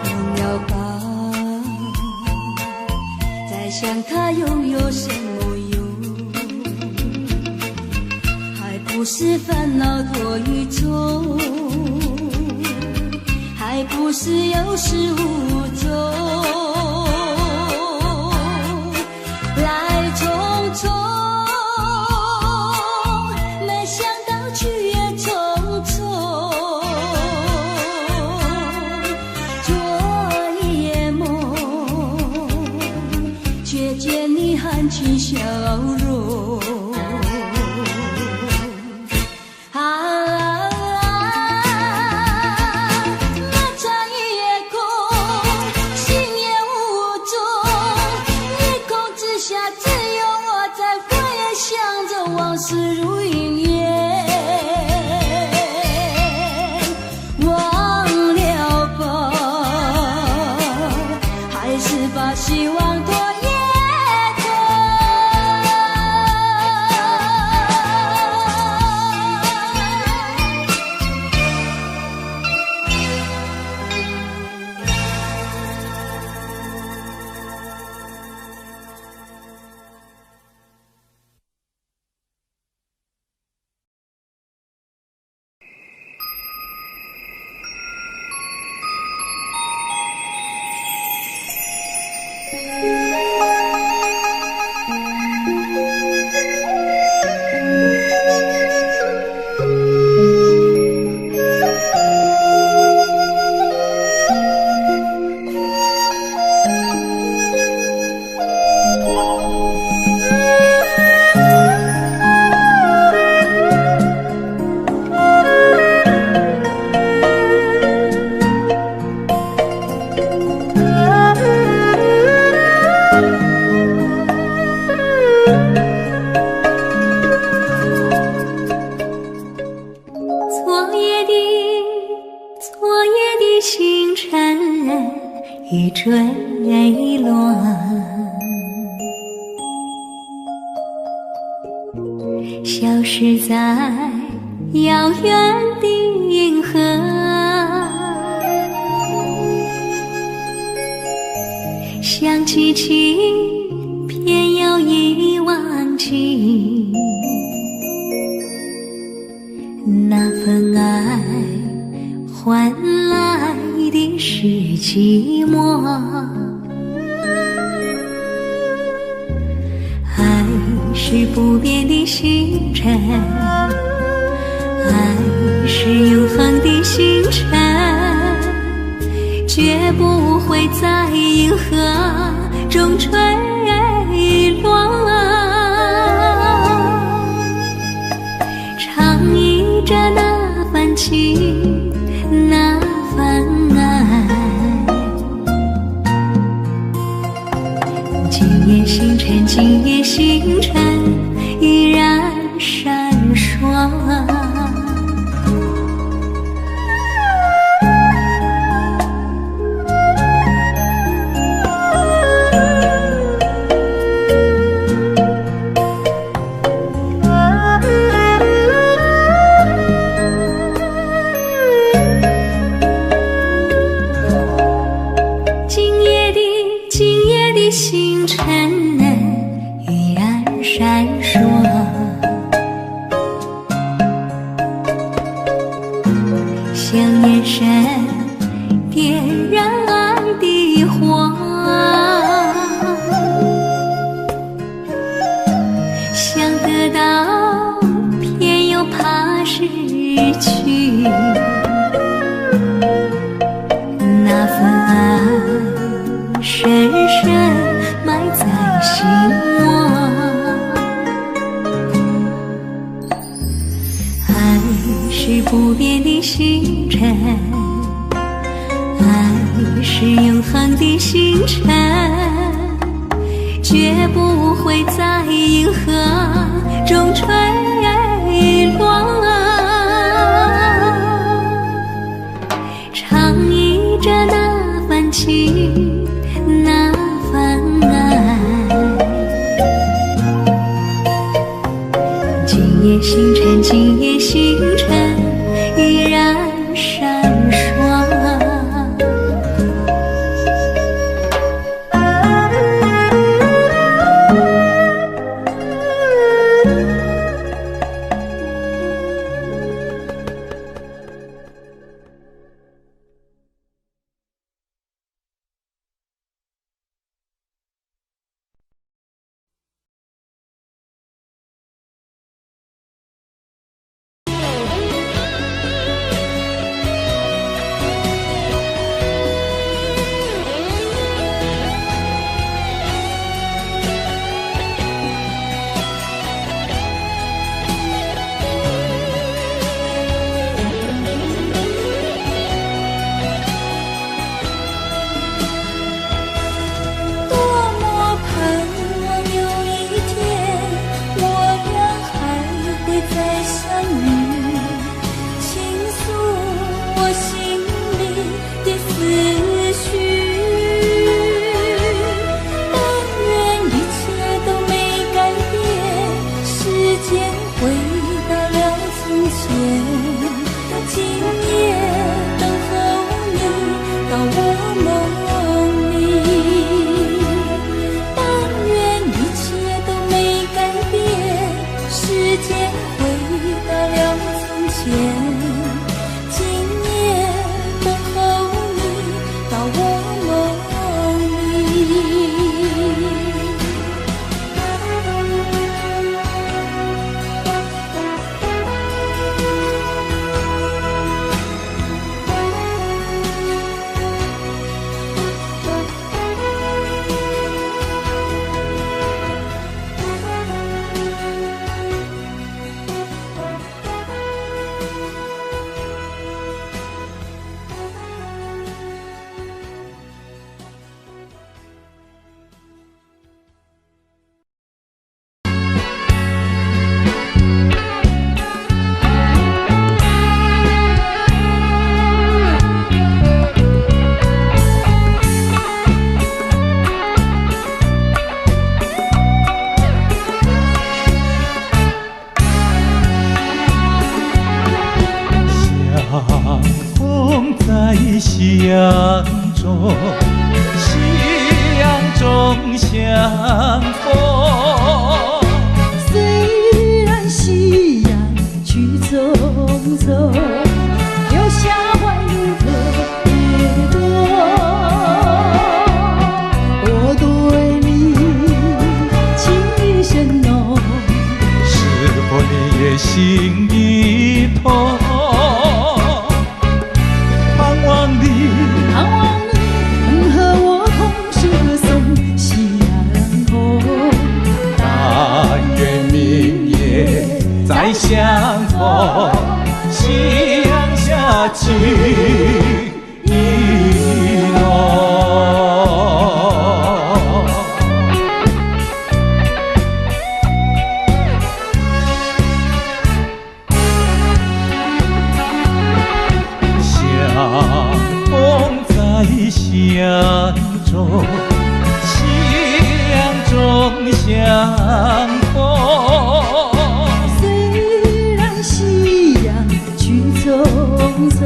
忘了吧，再想他又有什麼用？還不是煩惱多於愁，還不是有始無終。來匆匆，沒想到去也匆匆。做一夜夢，卻見你含情笑容。啊，那場一夜空，心也無蹤。夜空之下，只有我在回想着往事如雲煙。忘了吧，還是把希望托夜空。昨夜的昨夜的星辰已坠落，消失在遙遠的銀河。想記起，偏又已忘記。那份愛換來的是寂寞，愛是不變的星辰，愛是永恆的星辰，絕不會在銀河中墜落。唱憶著那份情，那份愛。今夜星辰，今夜星辰依然閃爍。的星辰依然闪烁，像眼神点燃爱的火，想得到，偏又怕失去。那份爱深深埋在心窝。爱是不变的星辰，爱是永恒的星辰，绝不会在银河中坠落。唱忆着那份情，那份爱。今夜星辰，今夜星辰依然闪烁。多么盼望有一天，我俩还会再相遇，倾诉我心里的思绪。但愿一切都没改变，时间回到了从前，今夜等候你到我梦里。但愿一切都没改变，时间回到了从前，今夜等候你到我梦里。相逢在夕阳中，夕阳中相逢。虽然夕阳去匆匆，留下怀念特别多。我对你情意深浓，是否你也心已痛？盼望你，盼望你能和我同声歌颂夕阳红。但愿明夜再相逢，夕阳下情意浓。相逢在夕阳中，夕阳中相逢。虽然夕阳去匆匆，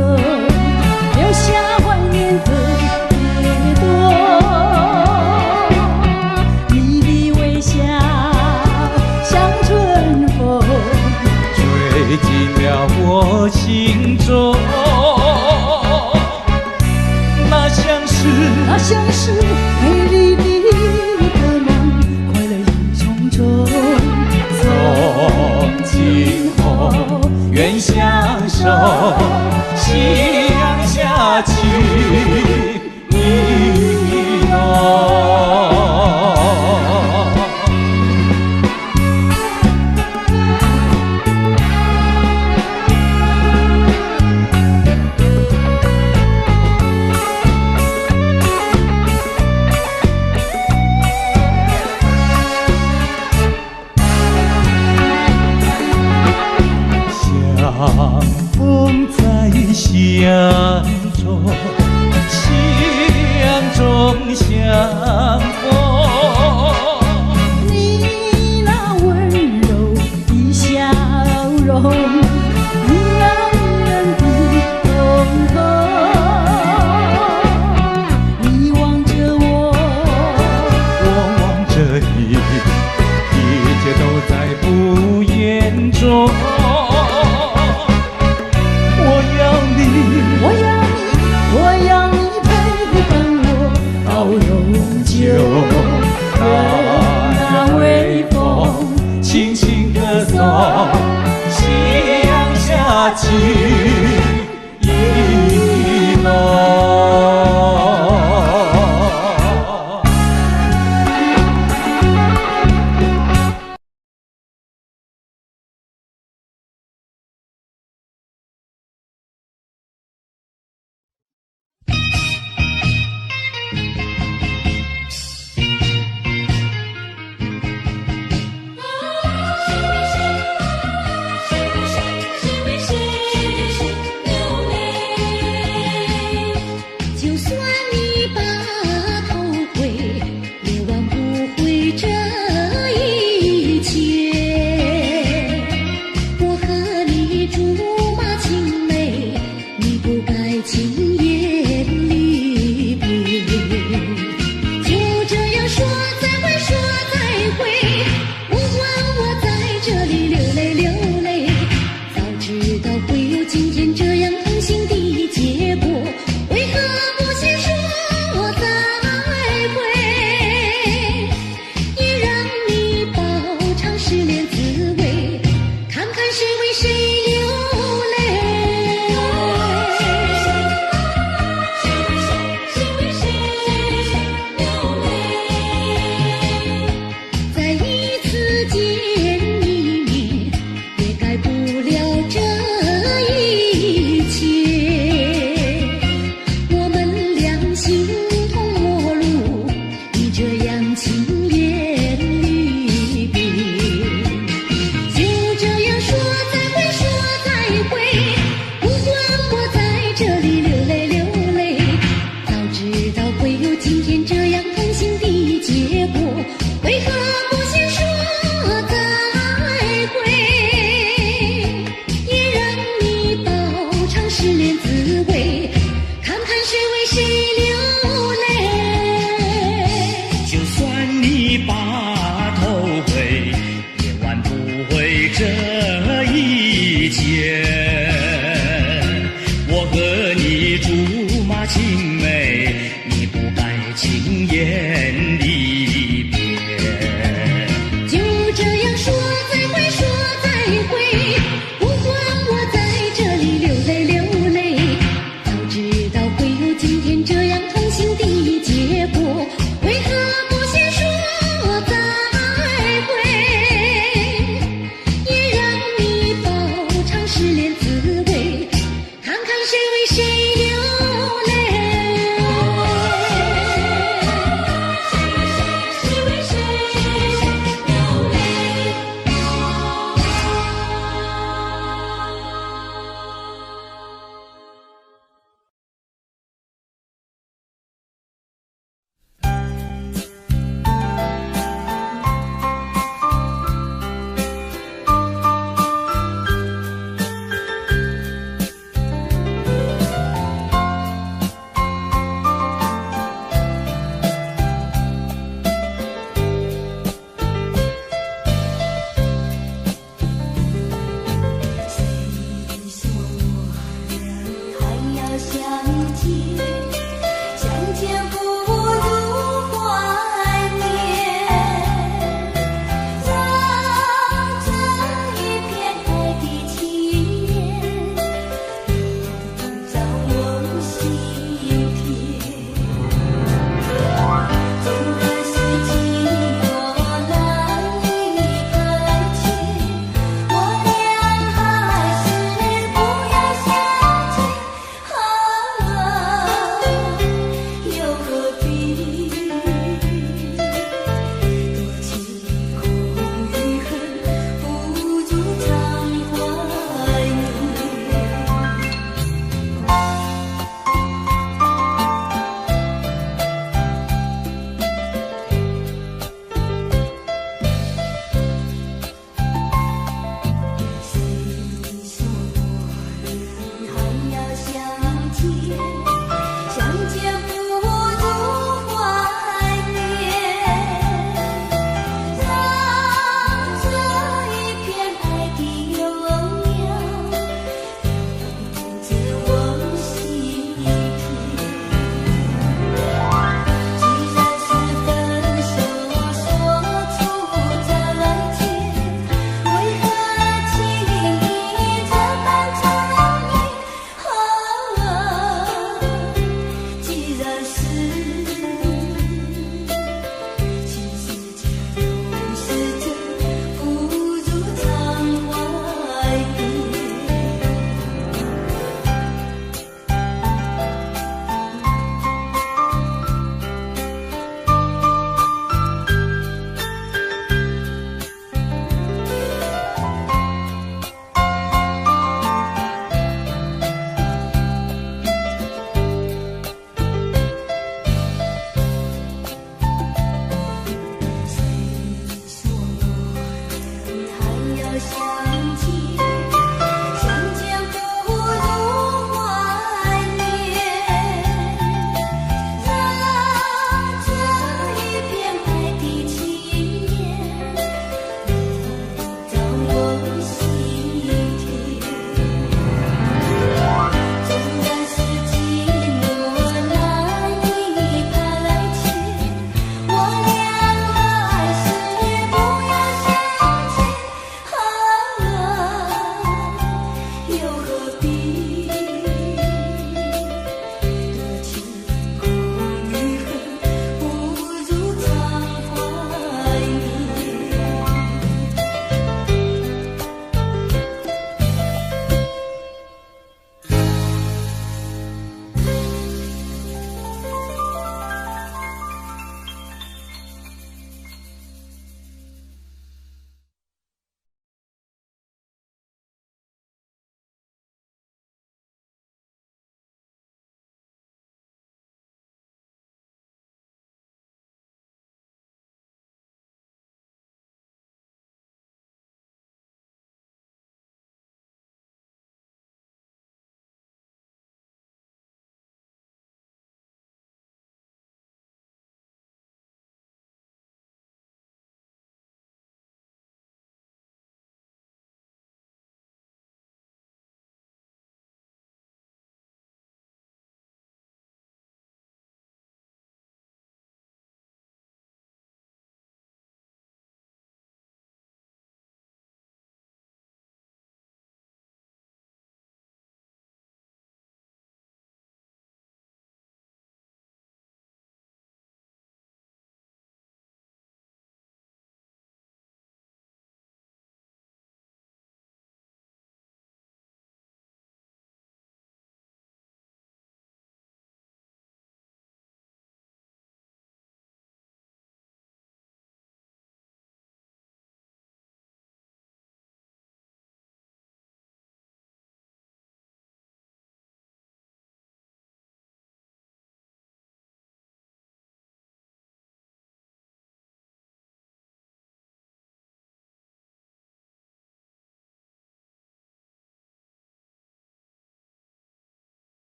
我心中。那像是那像是美麗的一個夢，快樂已重重。從今後願相守，夕陽下情意濃。相逢在夕陽中，夕陽中相逢。你那溫柔的笑容，讓人的通透。你望着我，我望着你，一切都在不言中。我要你，我要你，我要你陪伴我到永久。當那微風輕輕歌頌，夕陽下情意濃。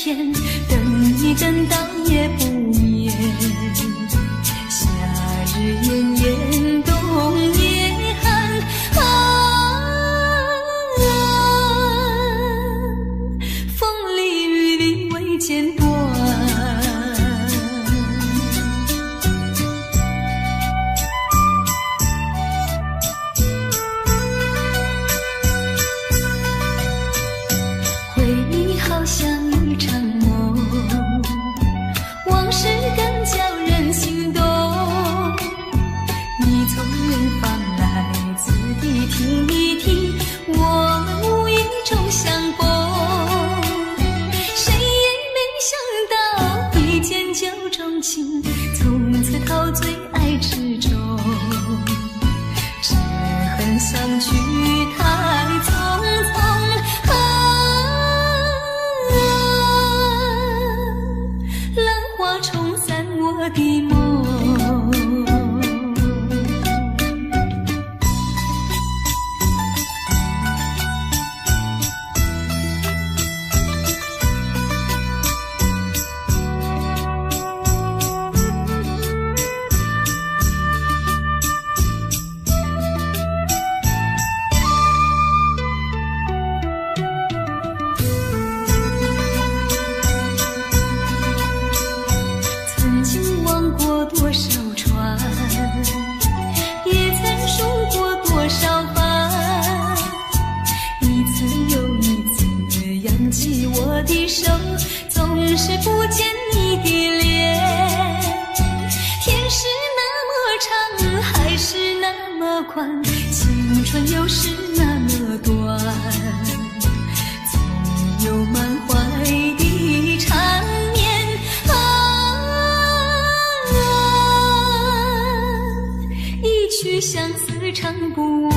天，等你等到夜不眠。夏日炎炎，冬夜寒，啊，風裡雨裡未間斷。回憶好像一場夢，往事更叫人心動。你從遠方來，此地聽一聽，我們無意中相逢。誰也沒想到一見就鍾情，從此陶醉愛之中。只恨相聚太匆匆，啊，浪花沖散我的夢。曾經望過多少船，也曾數過多少帆，一次又一次揚起我的手，總是不見你的臉。天是那麼長，海是那麼寬，青春又是那麼短，總有滿懷的纏綿。啊，一曲相思唱不完。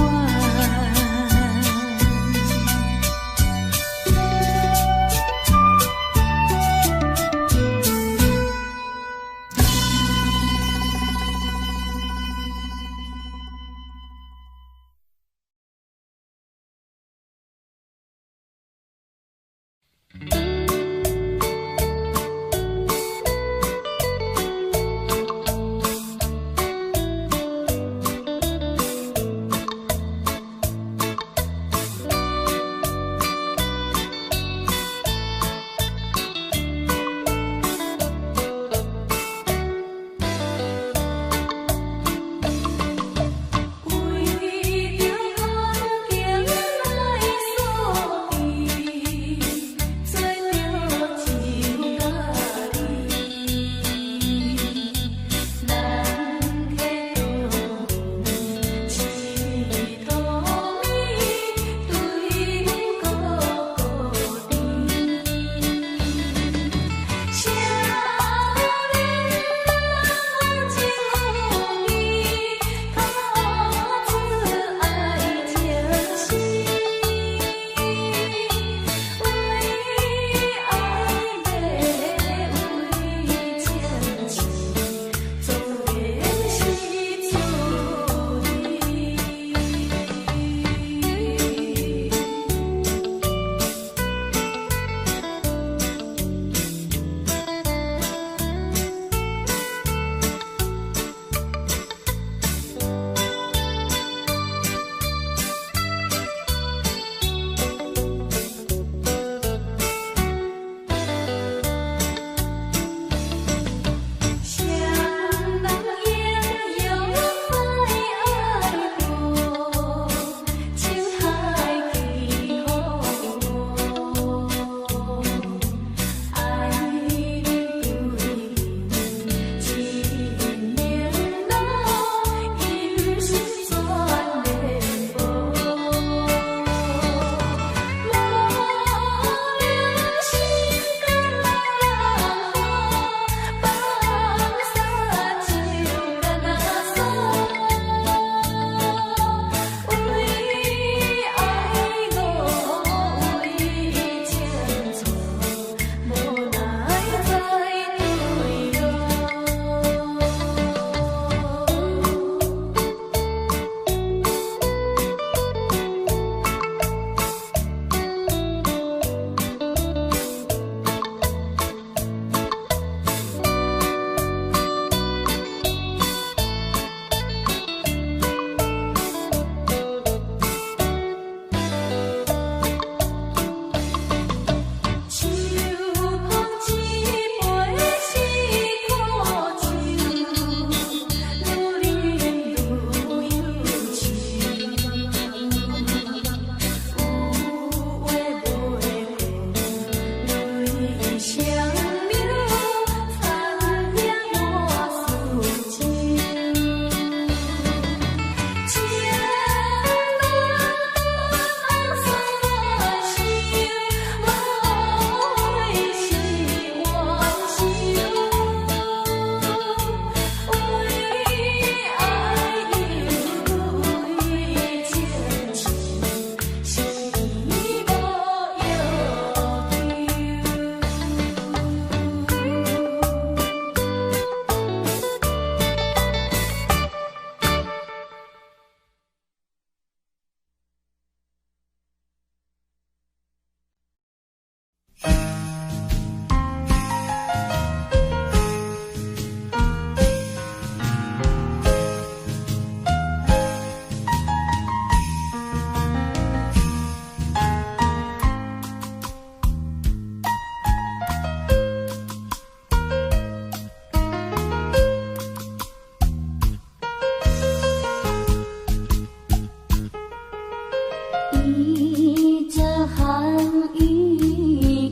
一陣寒雨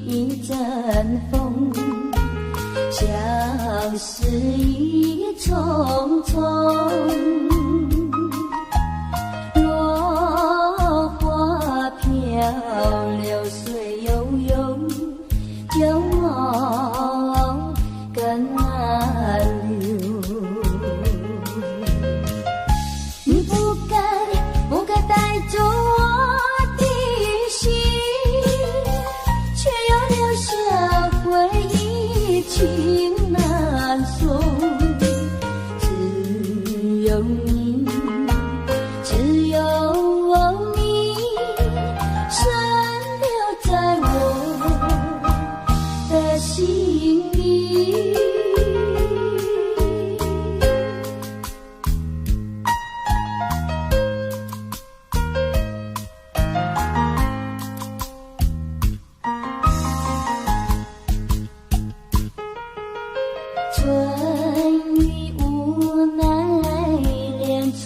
一陣風，相思意重重。落花飄，流水悠悠，叫我更難留。你不該不該帶走我的心，卻又留下回憶情難送。只有你，只有你，深留在我的心裡。春雨無奈戀春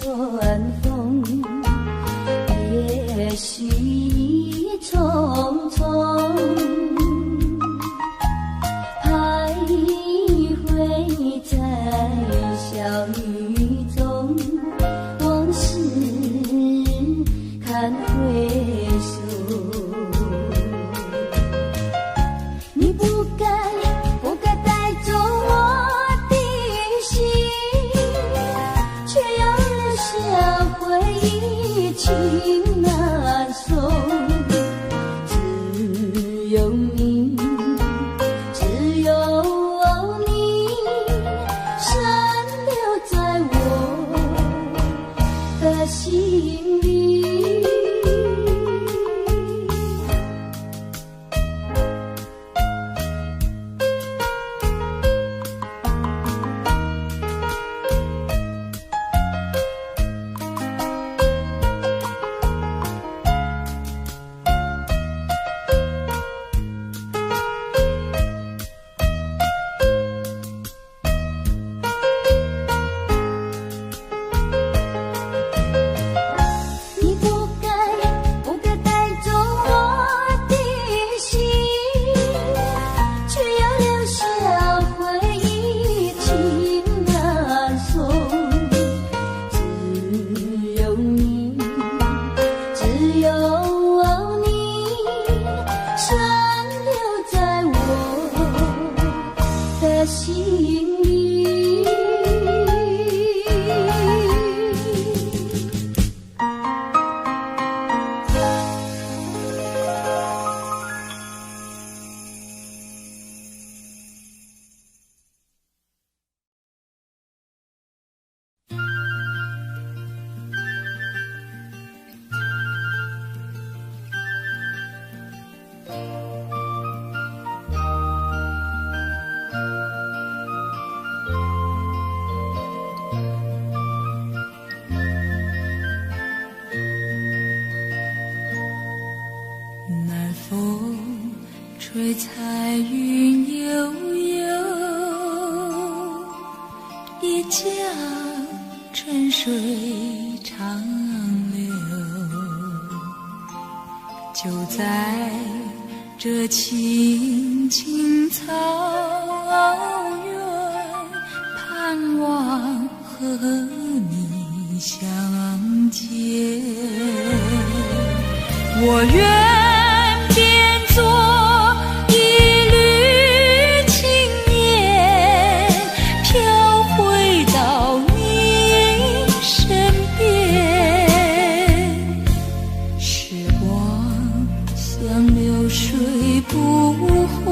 風，也許已匆匆，徘徊在小雨中，往事堪回首。你不該不該帶走我的心，卻又留下回憶情難送。只有你，只有你，深留在我的心裡。你不該不該帶走我的心，卻又留下回憶情難送。只有你，只有你，深留在我的心裡。南風吹彩雲悠悠，一江春水長流。就在這青青草原，盼望和你相見。我願變作一縷青煙，飄回到你身邊。時光像流水不回，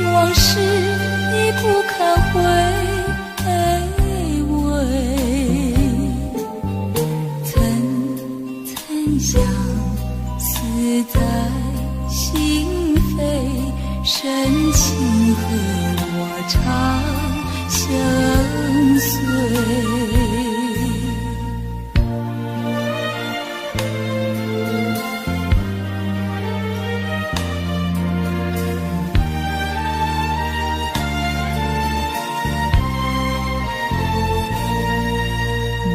往事已不堪回味。曾曾相思在心扉，深情和我長相隨。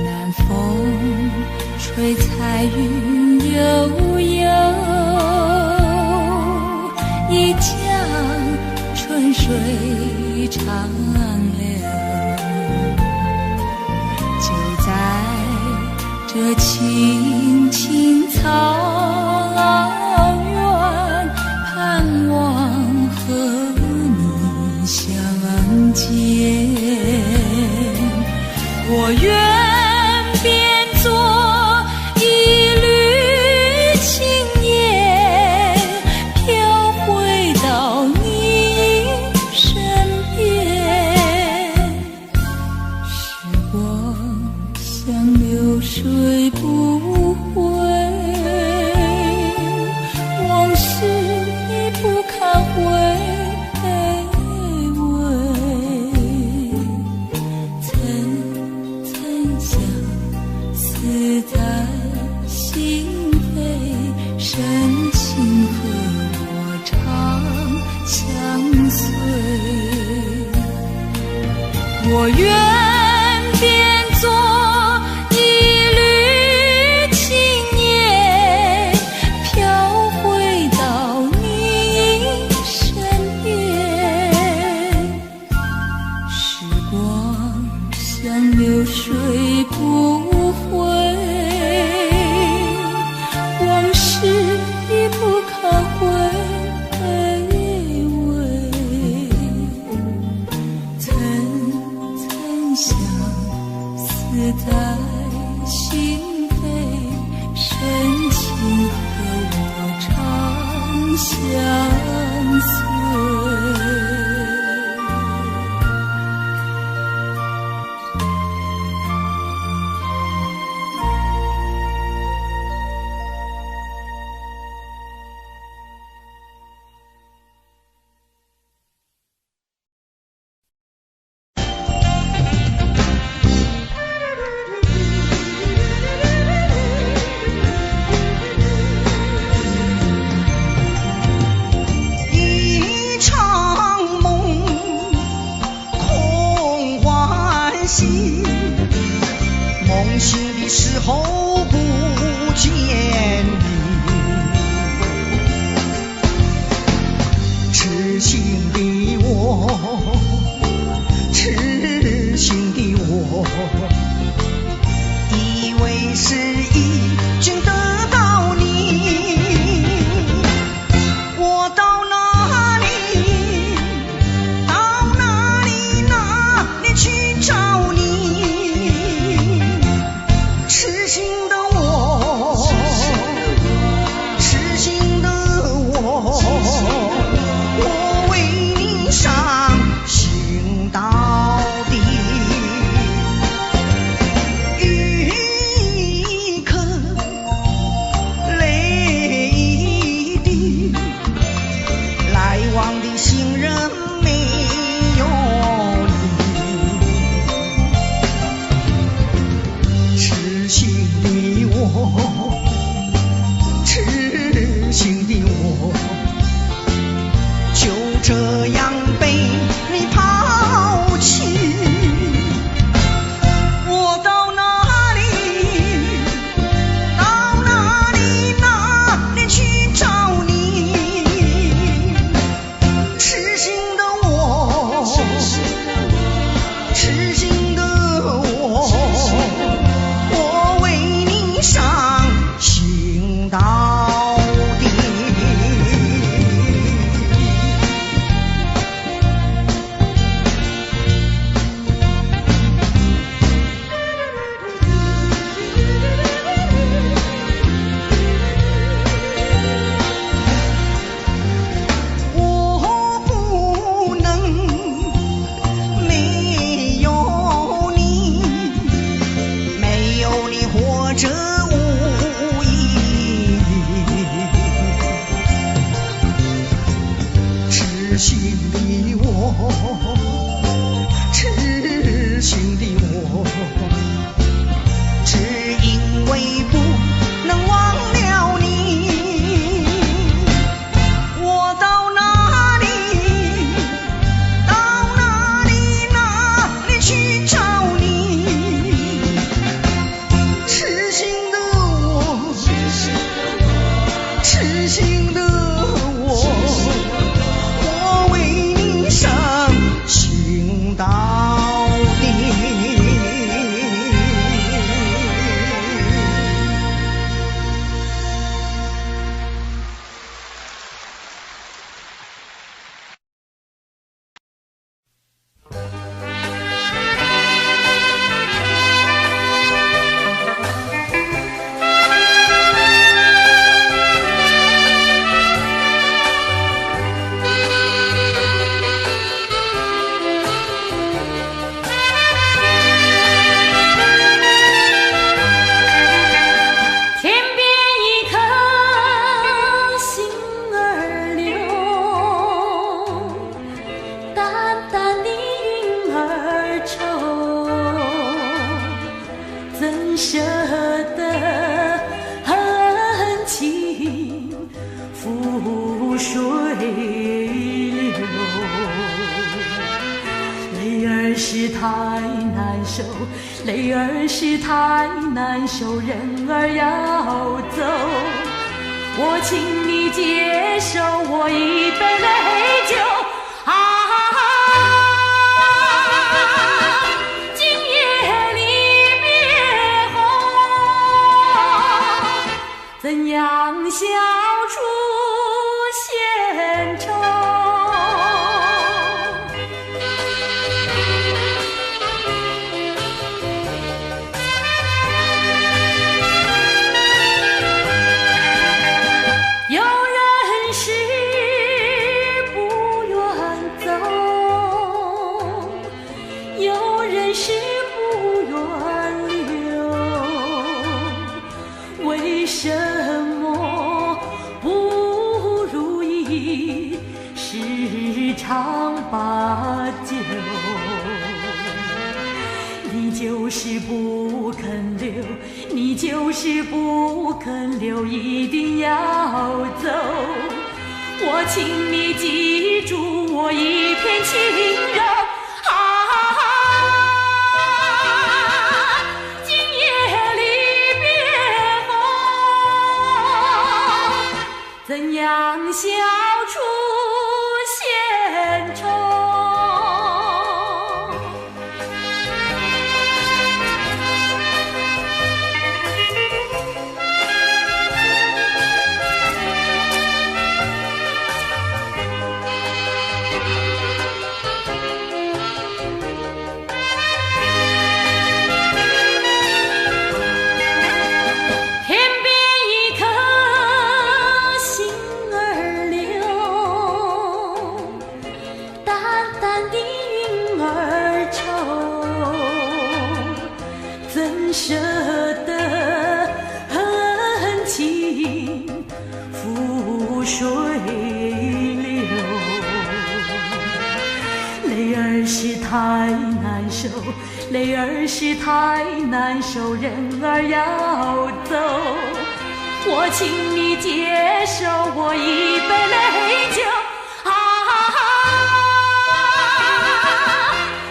南風吹吹彩云悠悠，一江春水长流。就在这青青草原，盼望和你相见。我愿变作一缕青烟，飘回到你身边。时光像流水不回，往事已不堪回味。层层相思在心扉，深情和我长相随。我愿变作一缕青烟，飘回到你身边。时光像流水不回，往事已不堪回味。层层相思在心扉，深情和我长相随。一场梦，空欢喜。梦醒的时候不见你，痴心的我，痴心的我，以为是已经得到你。我到哪里，到哪里，哪里去找你？痴心的我，痴心的我，我为你伤心到底。雨一颗，泪一滴，来往的行人没有你，痴心的我，痴心的我，就这样被你抛弃。我到哪里，到哪里，哪里去找你？痴心的我，痴心的我，我为你伤心到底。我不能没有你，没有你活着无意义。痴心的我，痴心的我，只因为不能忘了你。我到哪里，到哪里，哪里去找你？痴心的我，捨得恨情付水流？淚兒是太難受，淚兒是太難受，人兒要走，我請你接受我一杯淚酒。啊，今夜離別後，怎樣消除閒愁？有人是不願走，有人是不願留，為什麼不如意十常八九？你就是不肯留，你就是不肯留，一定要走。我請你記住我一片情柔。啊，今夜離別後，怎樣消除閒愁？天邊一顆星兒流，淡淡的雲兒愁，怎捨得恨情付水流？淚兒是太難受，淚兒是太難受，人兒要走，我請你接受我一杯淚酒。啊，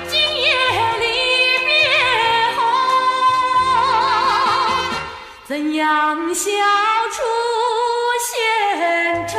今夜離別後，怎樣消除閒愁？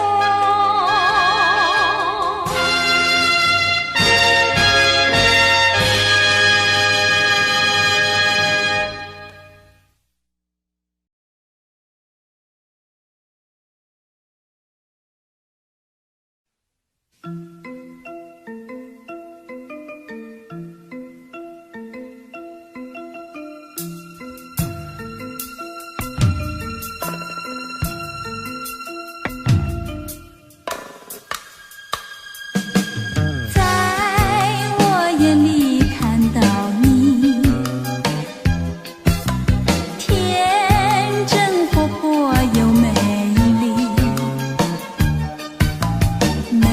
在我眼裡看到你，天真活潑又美麗。每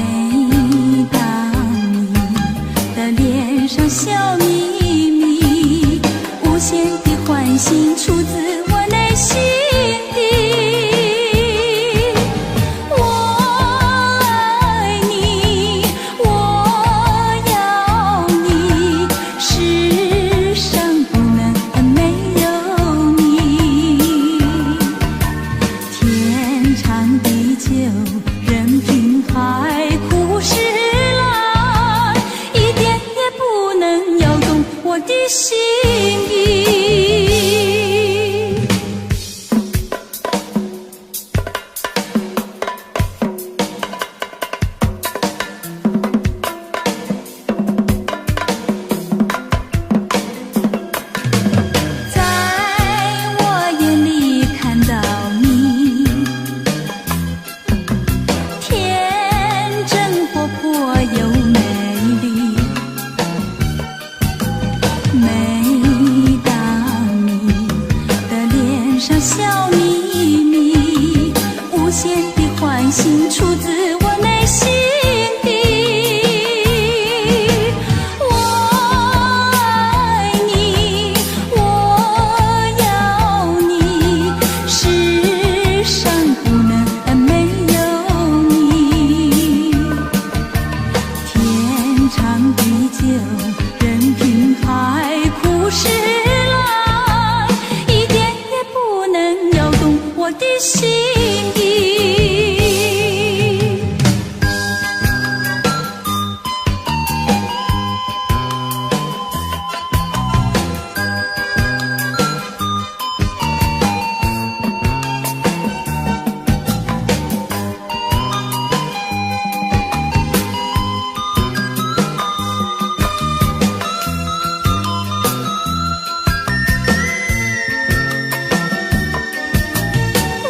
當你的臉上笑眯眯，無限的歡喜出自我內心底。我愛你，我要你，世上不能沒有你。天長地久，任憑海枯石爛，一點也不能搖動我的心意。在我眼裡看到你，天真活潑又美麗。每當你的臉上笑眯眯，無限的歡喜出自我內心底。我愛你，我要的心意。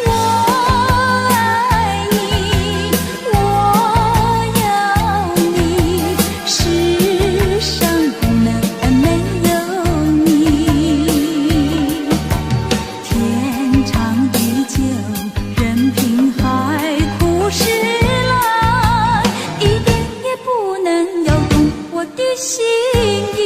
我愛你，我要你，世上不能沒有你。天長地久，任憑海枯石爛，一點也不能搖動我的心意。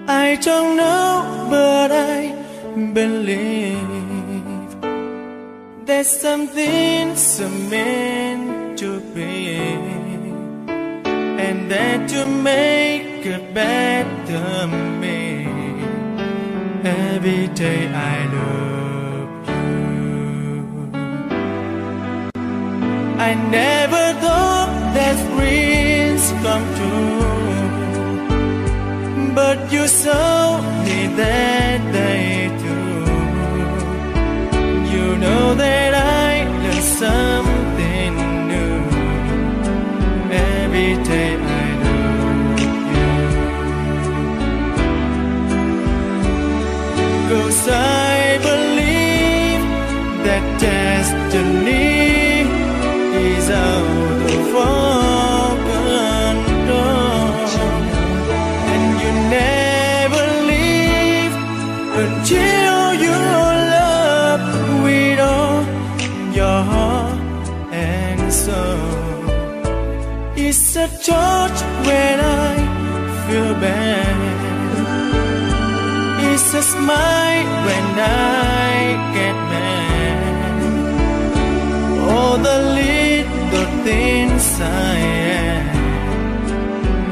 I don't know, but I believe that something's meant to be, and that you make a better me. Every day I love you. I never thought that dreams come true, but you saw me that day too. You know that I learned something new every day I love you. 'Cause I believe that destiny is out of our control, and you never leave until you love with all your heart and soul. It's a touch when I feel bad. It's a smile when I get mad. All the little things I am.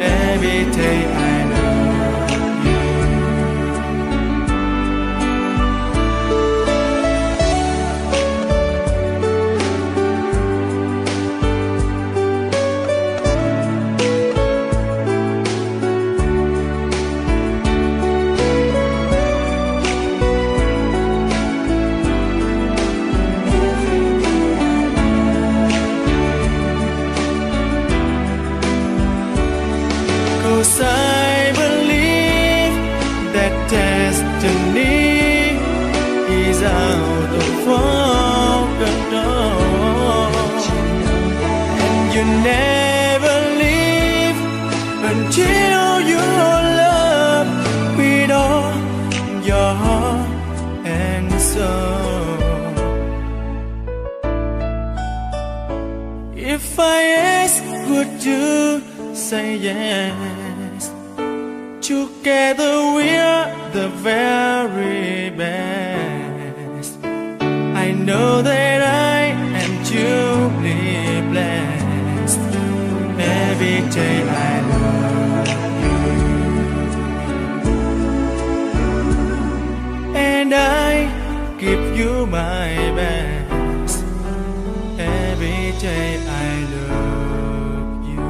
Every day I love you. 'Cause I believe that destiny is out of our control, and you never leave until you love with all your heart and soul. If I ask, would you say yes? Together we're the very best. I know that I am truly blessed. Every day I love you. And I give you my best. Every day I love you.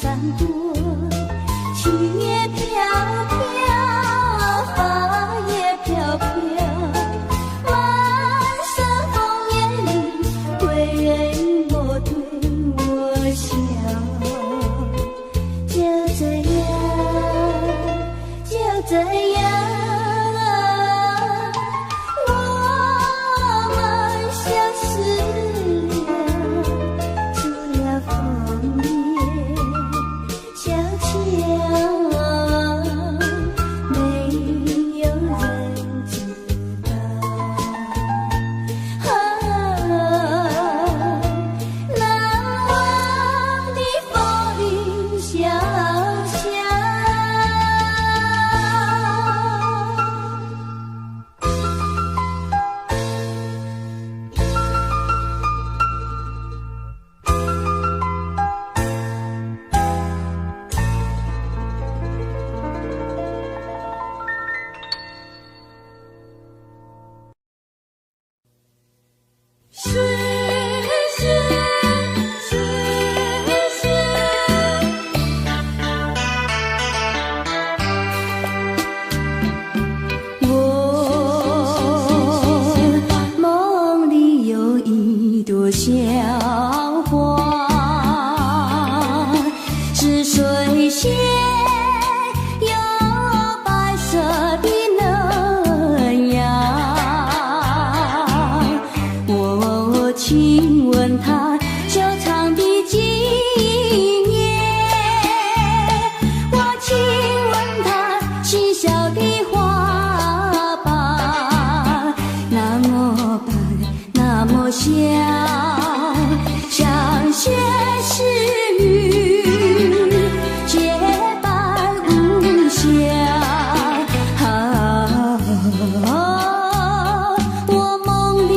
山过，情也飘飘，发也飘飘，满山枫叶里，归人我对我笑。就这样，就这样，我们相识了，除了枫叶小桥，没有人知道。啊，难忘的风雨潇潇。水仙，水仙。我梦里有一朵小花，是水仙，有白色的嫩芽。我亲吻它修长的纪念，我亲吻它细小的花瓣，那么白，那么小，像雪是雨，洁白无瑕。啊，我梦里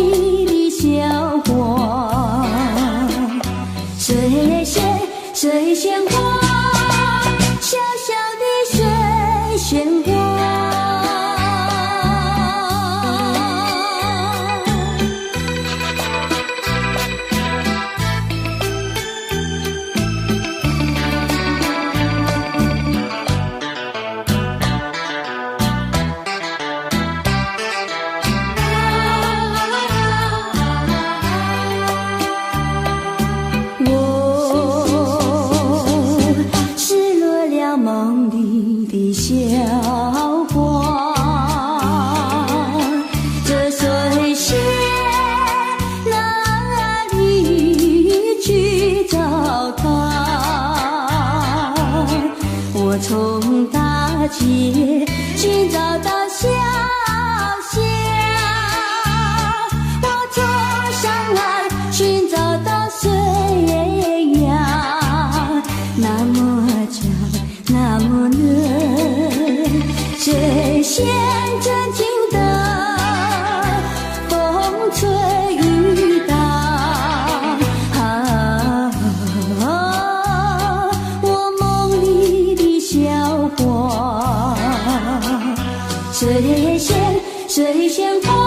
的小花，水仙，水仙花，小小的水仙花。我失落了梦里的小花，这水仙哪里去找它？我从大街寻找到小巷，我从上岸寻找到水呀，那么娇，那么嫩，水仙曾经的风吹雨打。啊，我梦里的小花，水仙，水仙花，